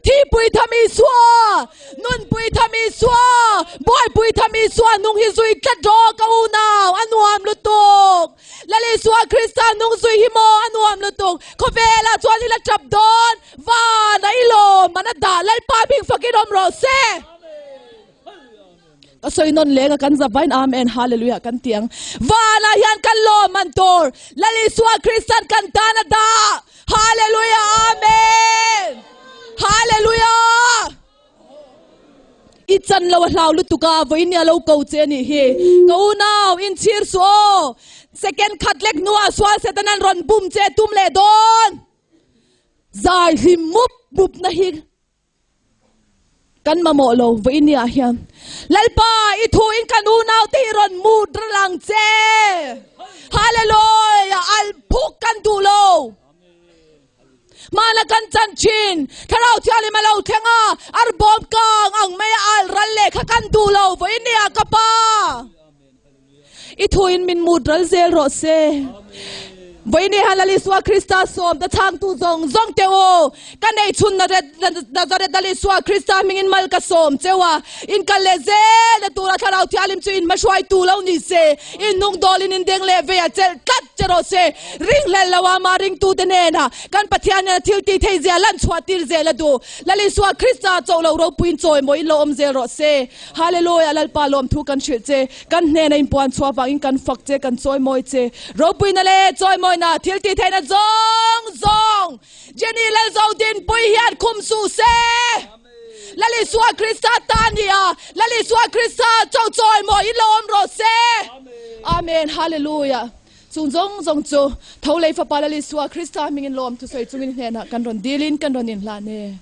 Thipui tham Isua, nunpui tham Isua, buaipui tham Isua nung hi zui tlat rawh ka unau, a nuam lutuk. Lal Isua Krista nung zui hi maw a nuam lutuk. Khawvelah chuan i la tap dawn, van a i lawm an a dah Lalpa hming fakin awm rawh se. Ka sawi nawn leng a kan zavain Amen Hallelujah kan ti ang. Vanah hian kan lawm man tur Lal Isua Kristan kan tan a dah. Hallelujah Amen. Hallelujah. I chan lo a hlau lutuk a, vawiin nia lo ko che a nih hi. Ka unau, inchhir suh aw. Second khat lek hnuah sual Setanan rawn bum che tum leh dawn. Zai hlim mup mup na hi kan mamawh lo vawiin nia hian. Lalpa, i thu in kan unau te hi rawn mut ral ang che. Hallelujah! Al phuk kan duh lo. Hmana kan chan thin, Thlarau Thianghlim a lo thleng a, ar bawm kang ang mai a al ral leh kha kan duh lo vawiin nia ka pa. I thuin min mut ral zel rawh se. Vawiin hian Lal Isua Krista sawmte chhangtu zawng zawng te u, ka nei chhun Nazareth Lal Isua Krista hmingin mal ka sawm cheu a, in kal leh zel na tura Thlarau Thianghlim chu in hmahruaitu lo ni se, in hnung dawlin in deng leh vei a chelh tlat che rawh se. Ringhlel lo a mah ringtute hnenah kan Pathian hian a thil tih theih zia lan chhuah tir zel a duh. Lal Isua Krista chauh lo ropuiin chawimawiin lo awm zel rawh se. Hallelujah Lalpa lawmthu kan hrilh che, kan hnena inpuan chhuah vangin kan fak che, kan chawimawi che. Ropuina leh chawimawina thil tih theihna zawng zawng Jenny Lalzodinpui hian khum suh se. Lal Isua Krista ta ni a, Lal Isua Krista chauh chawimawiin lo awm rawh se. Amen Hallelujah Chung zawng zawng chu tho lei fapa Lal Isua Krista hmingin lawmthu sawi chungin hnenah kan rawn dilin kan rawn inhlan e.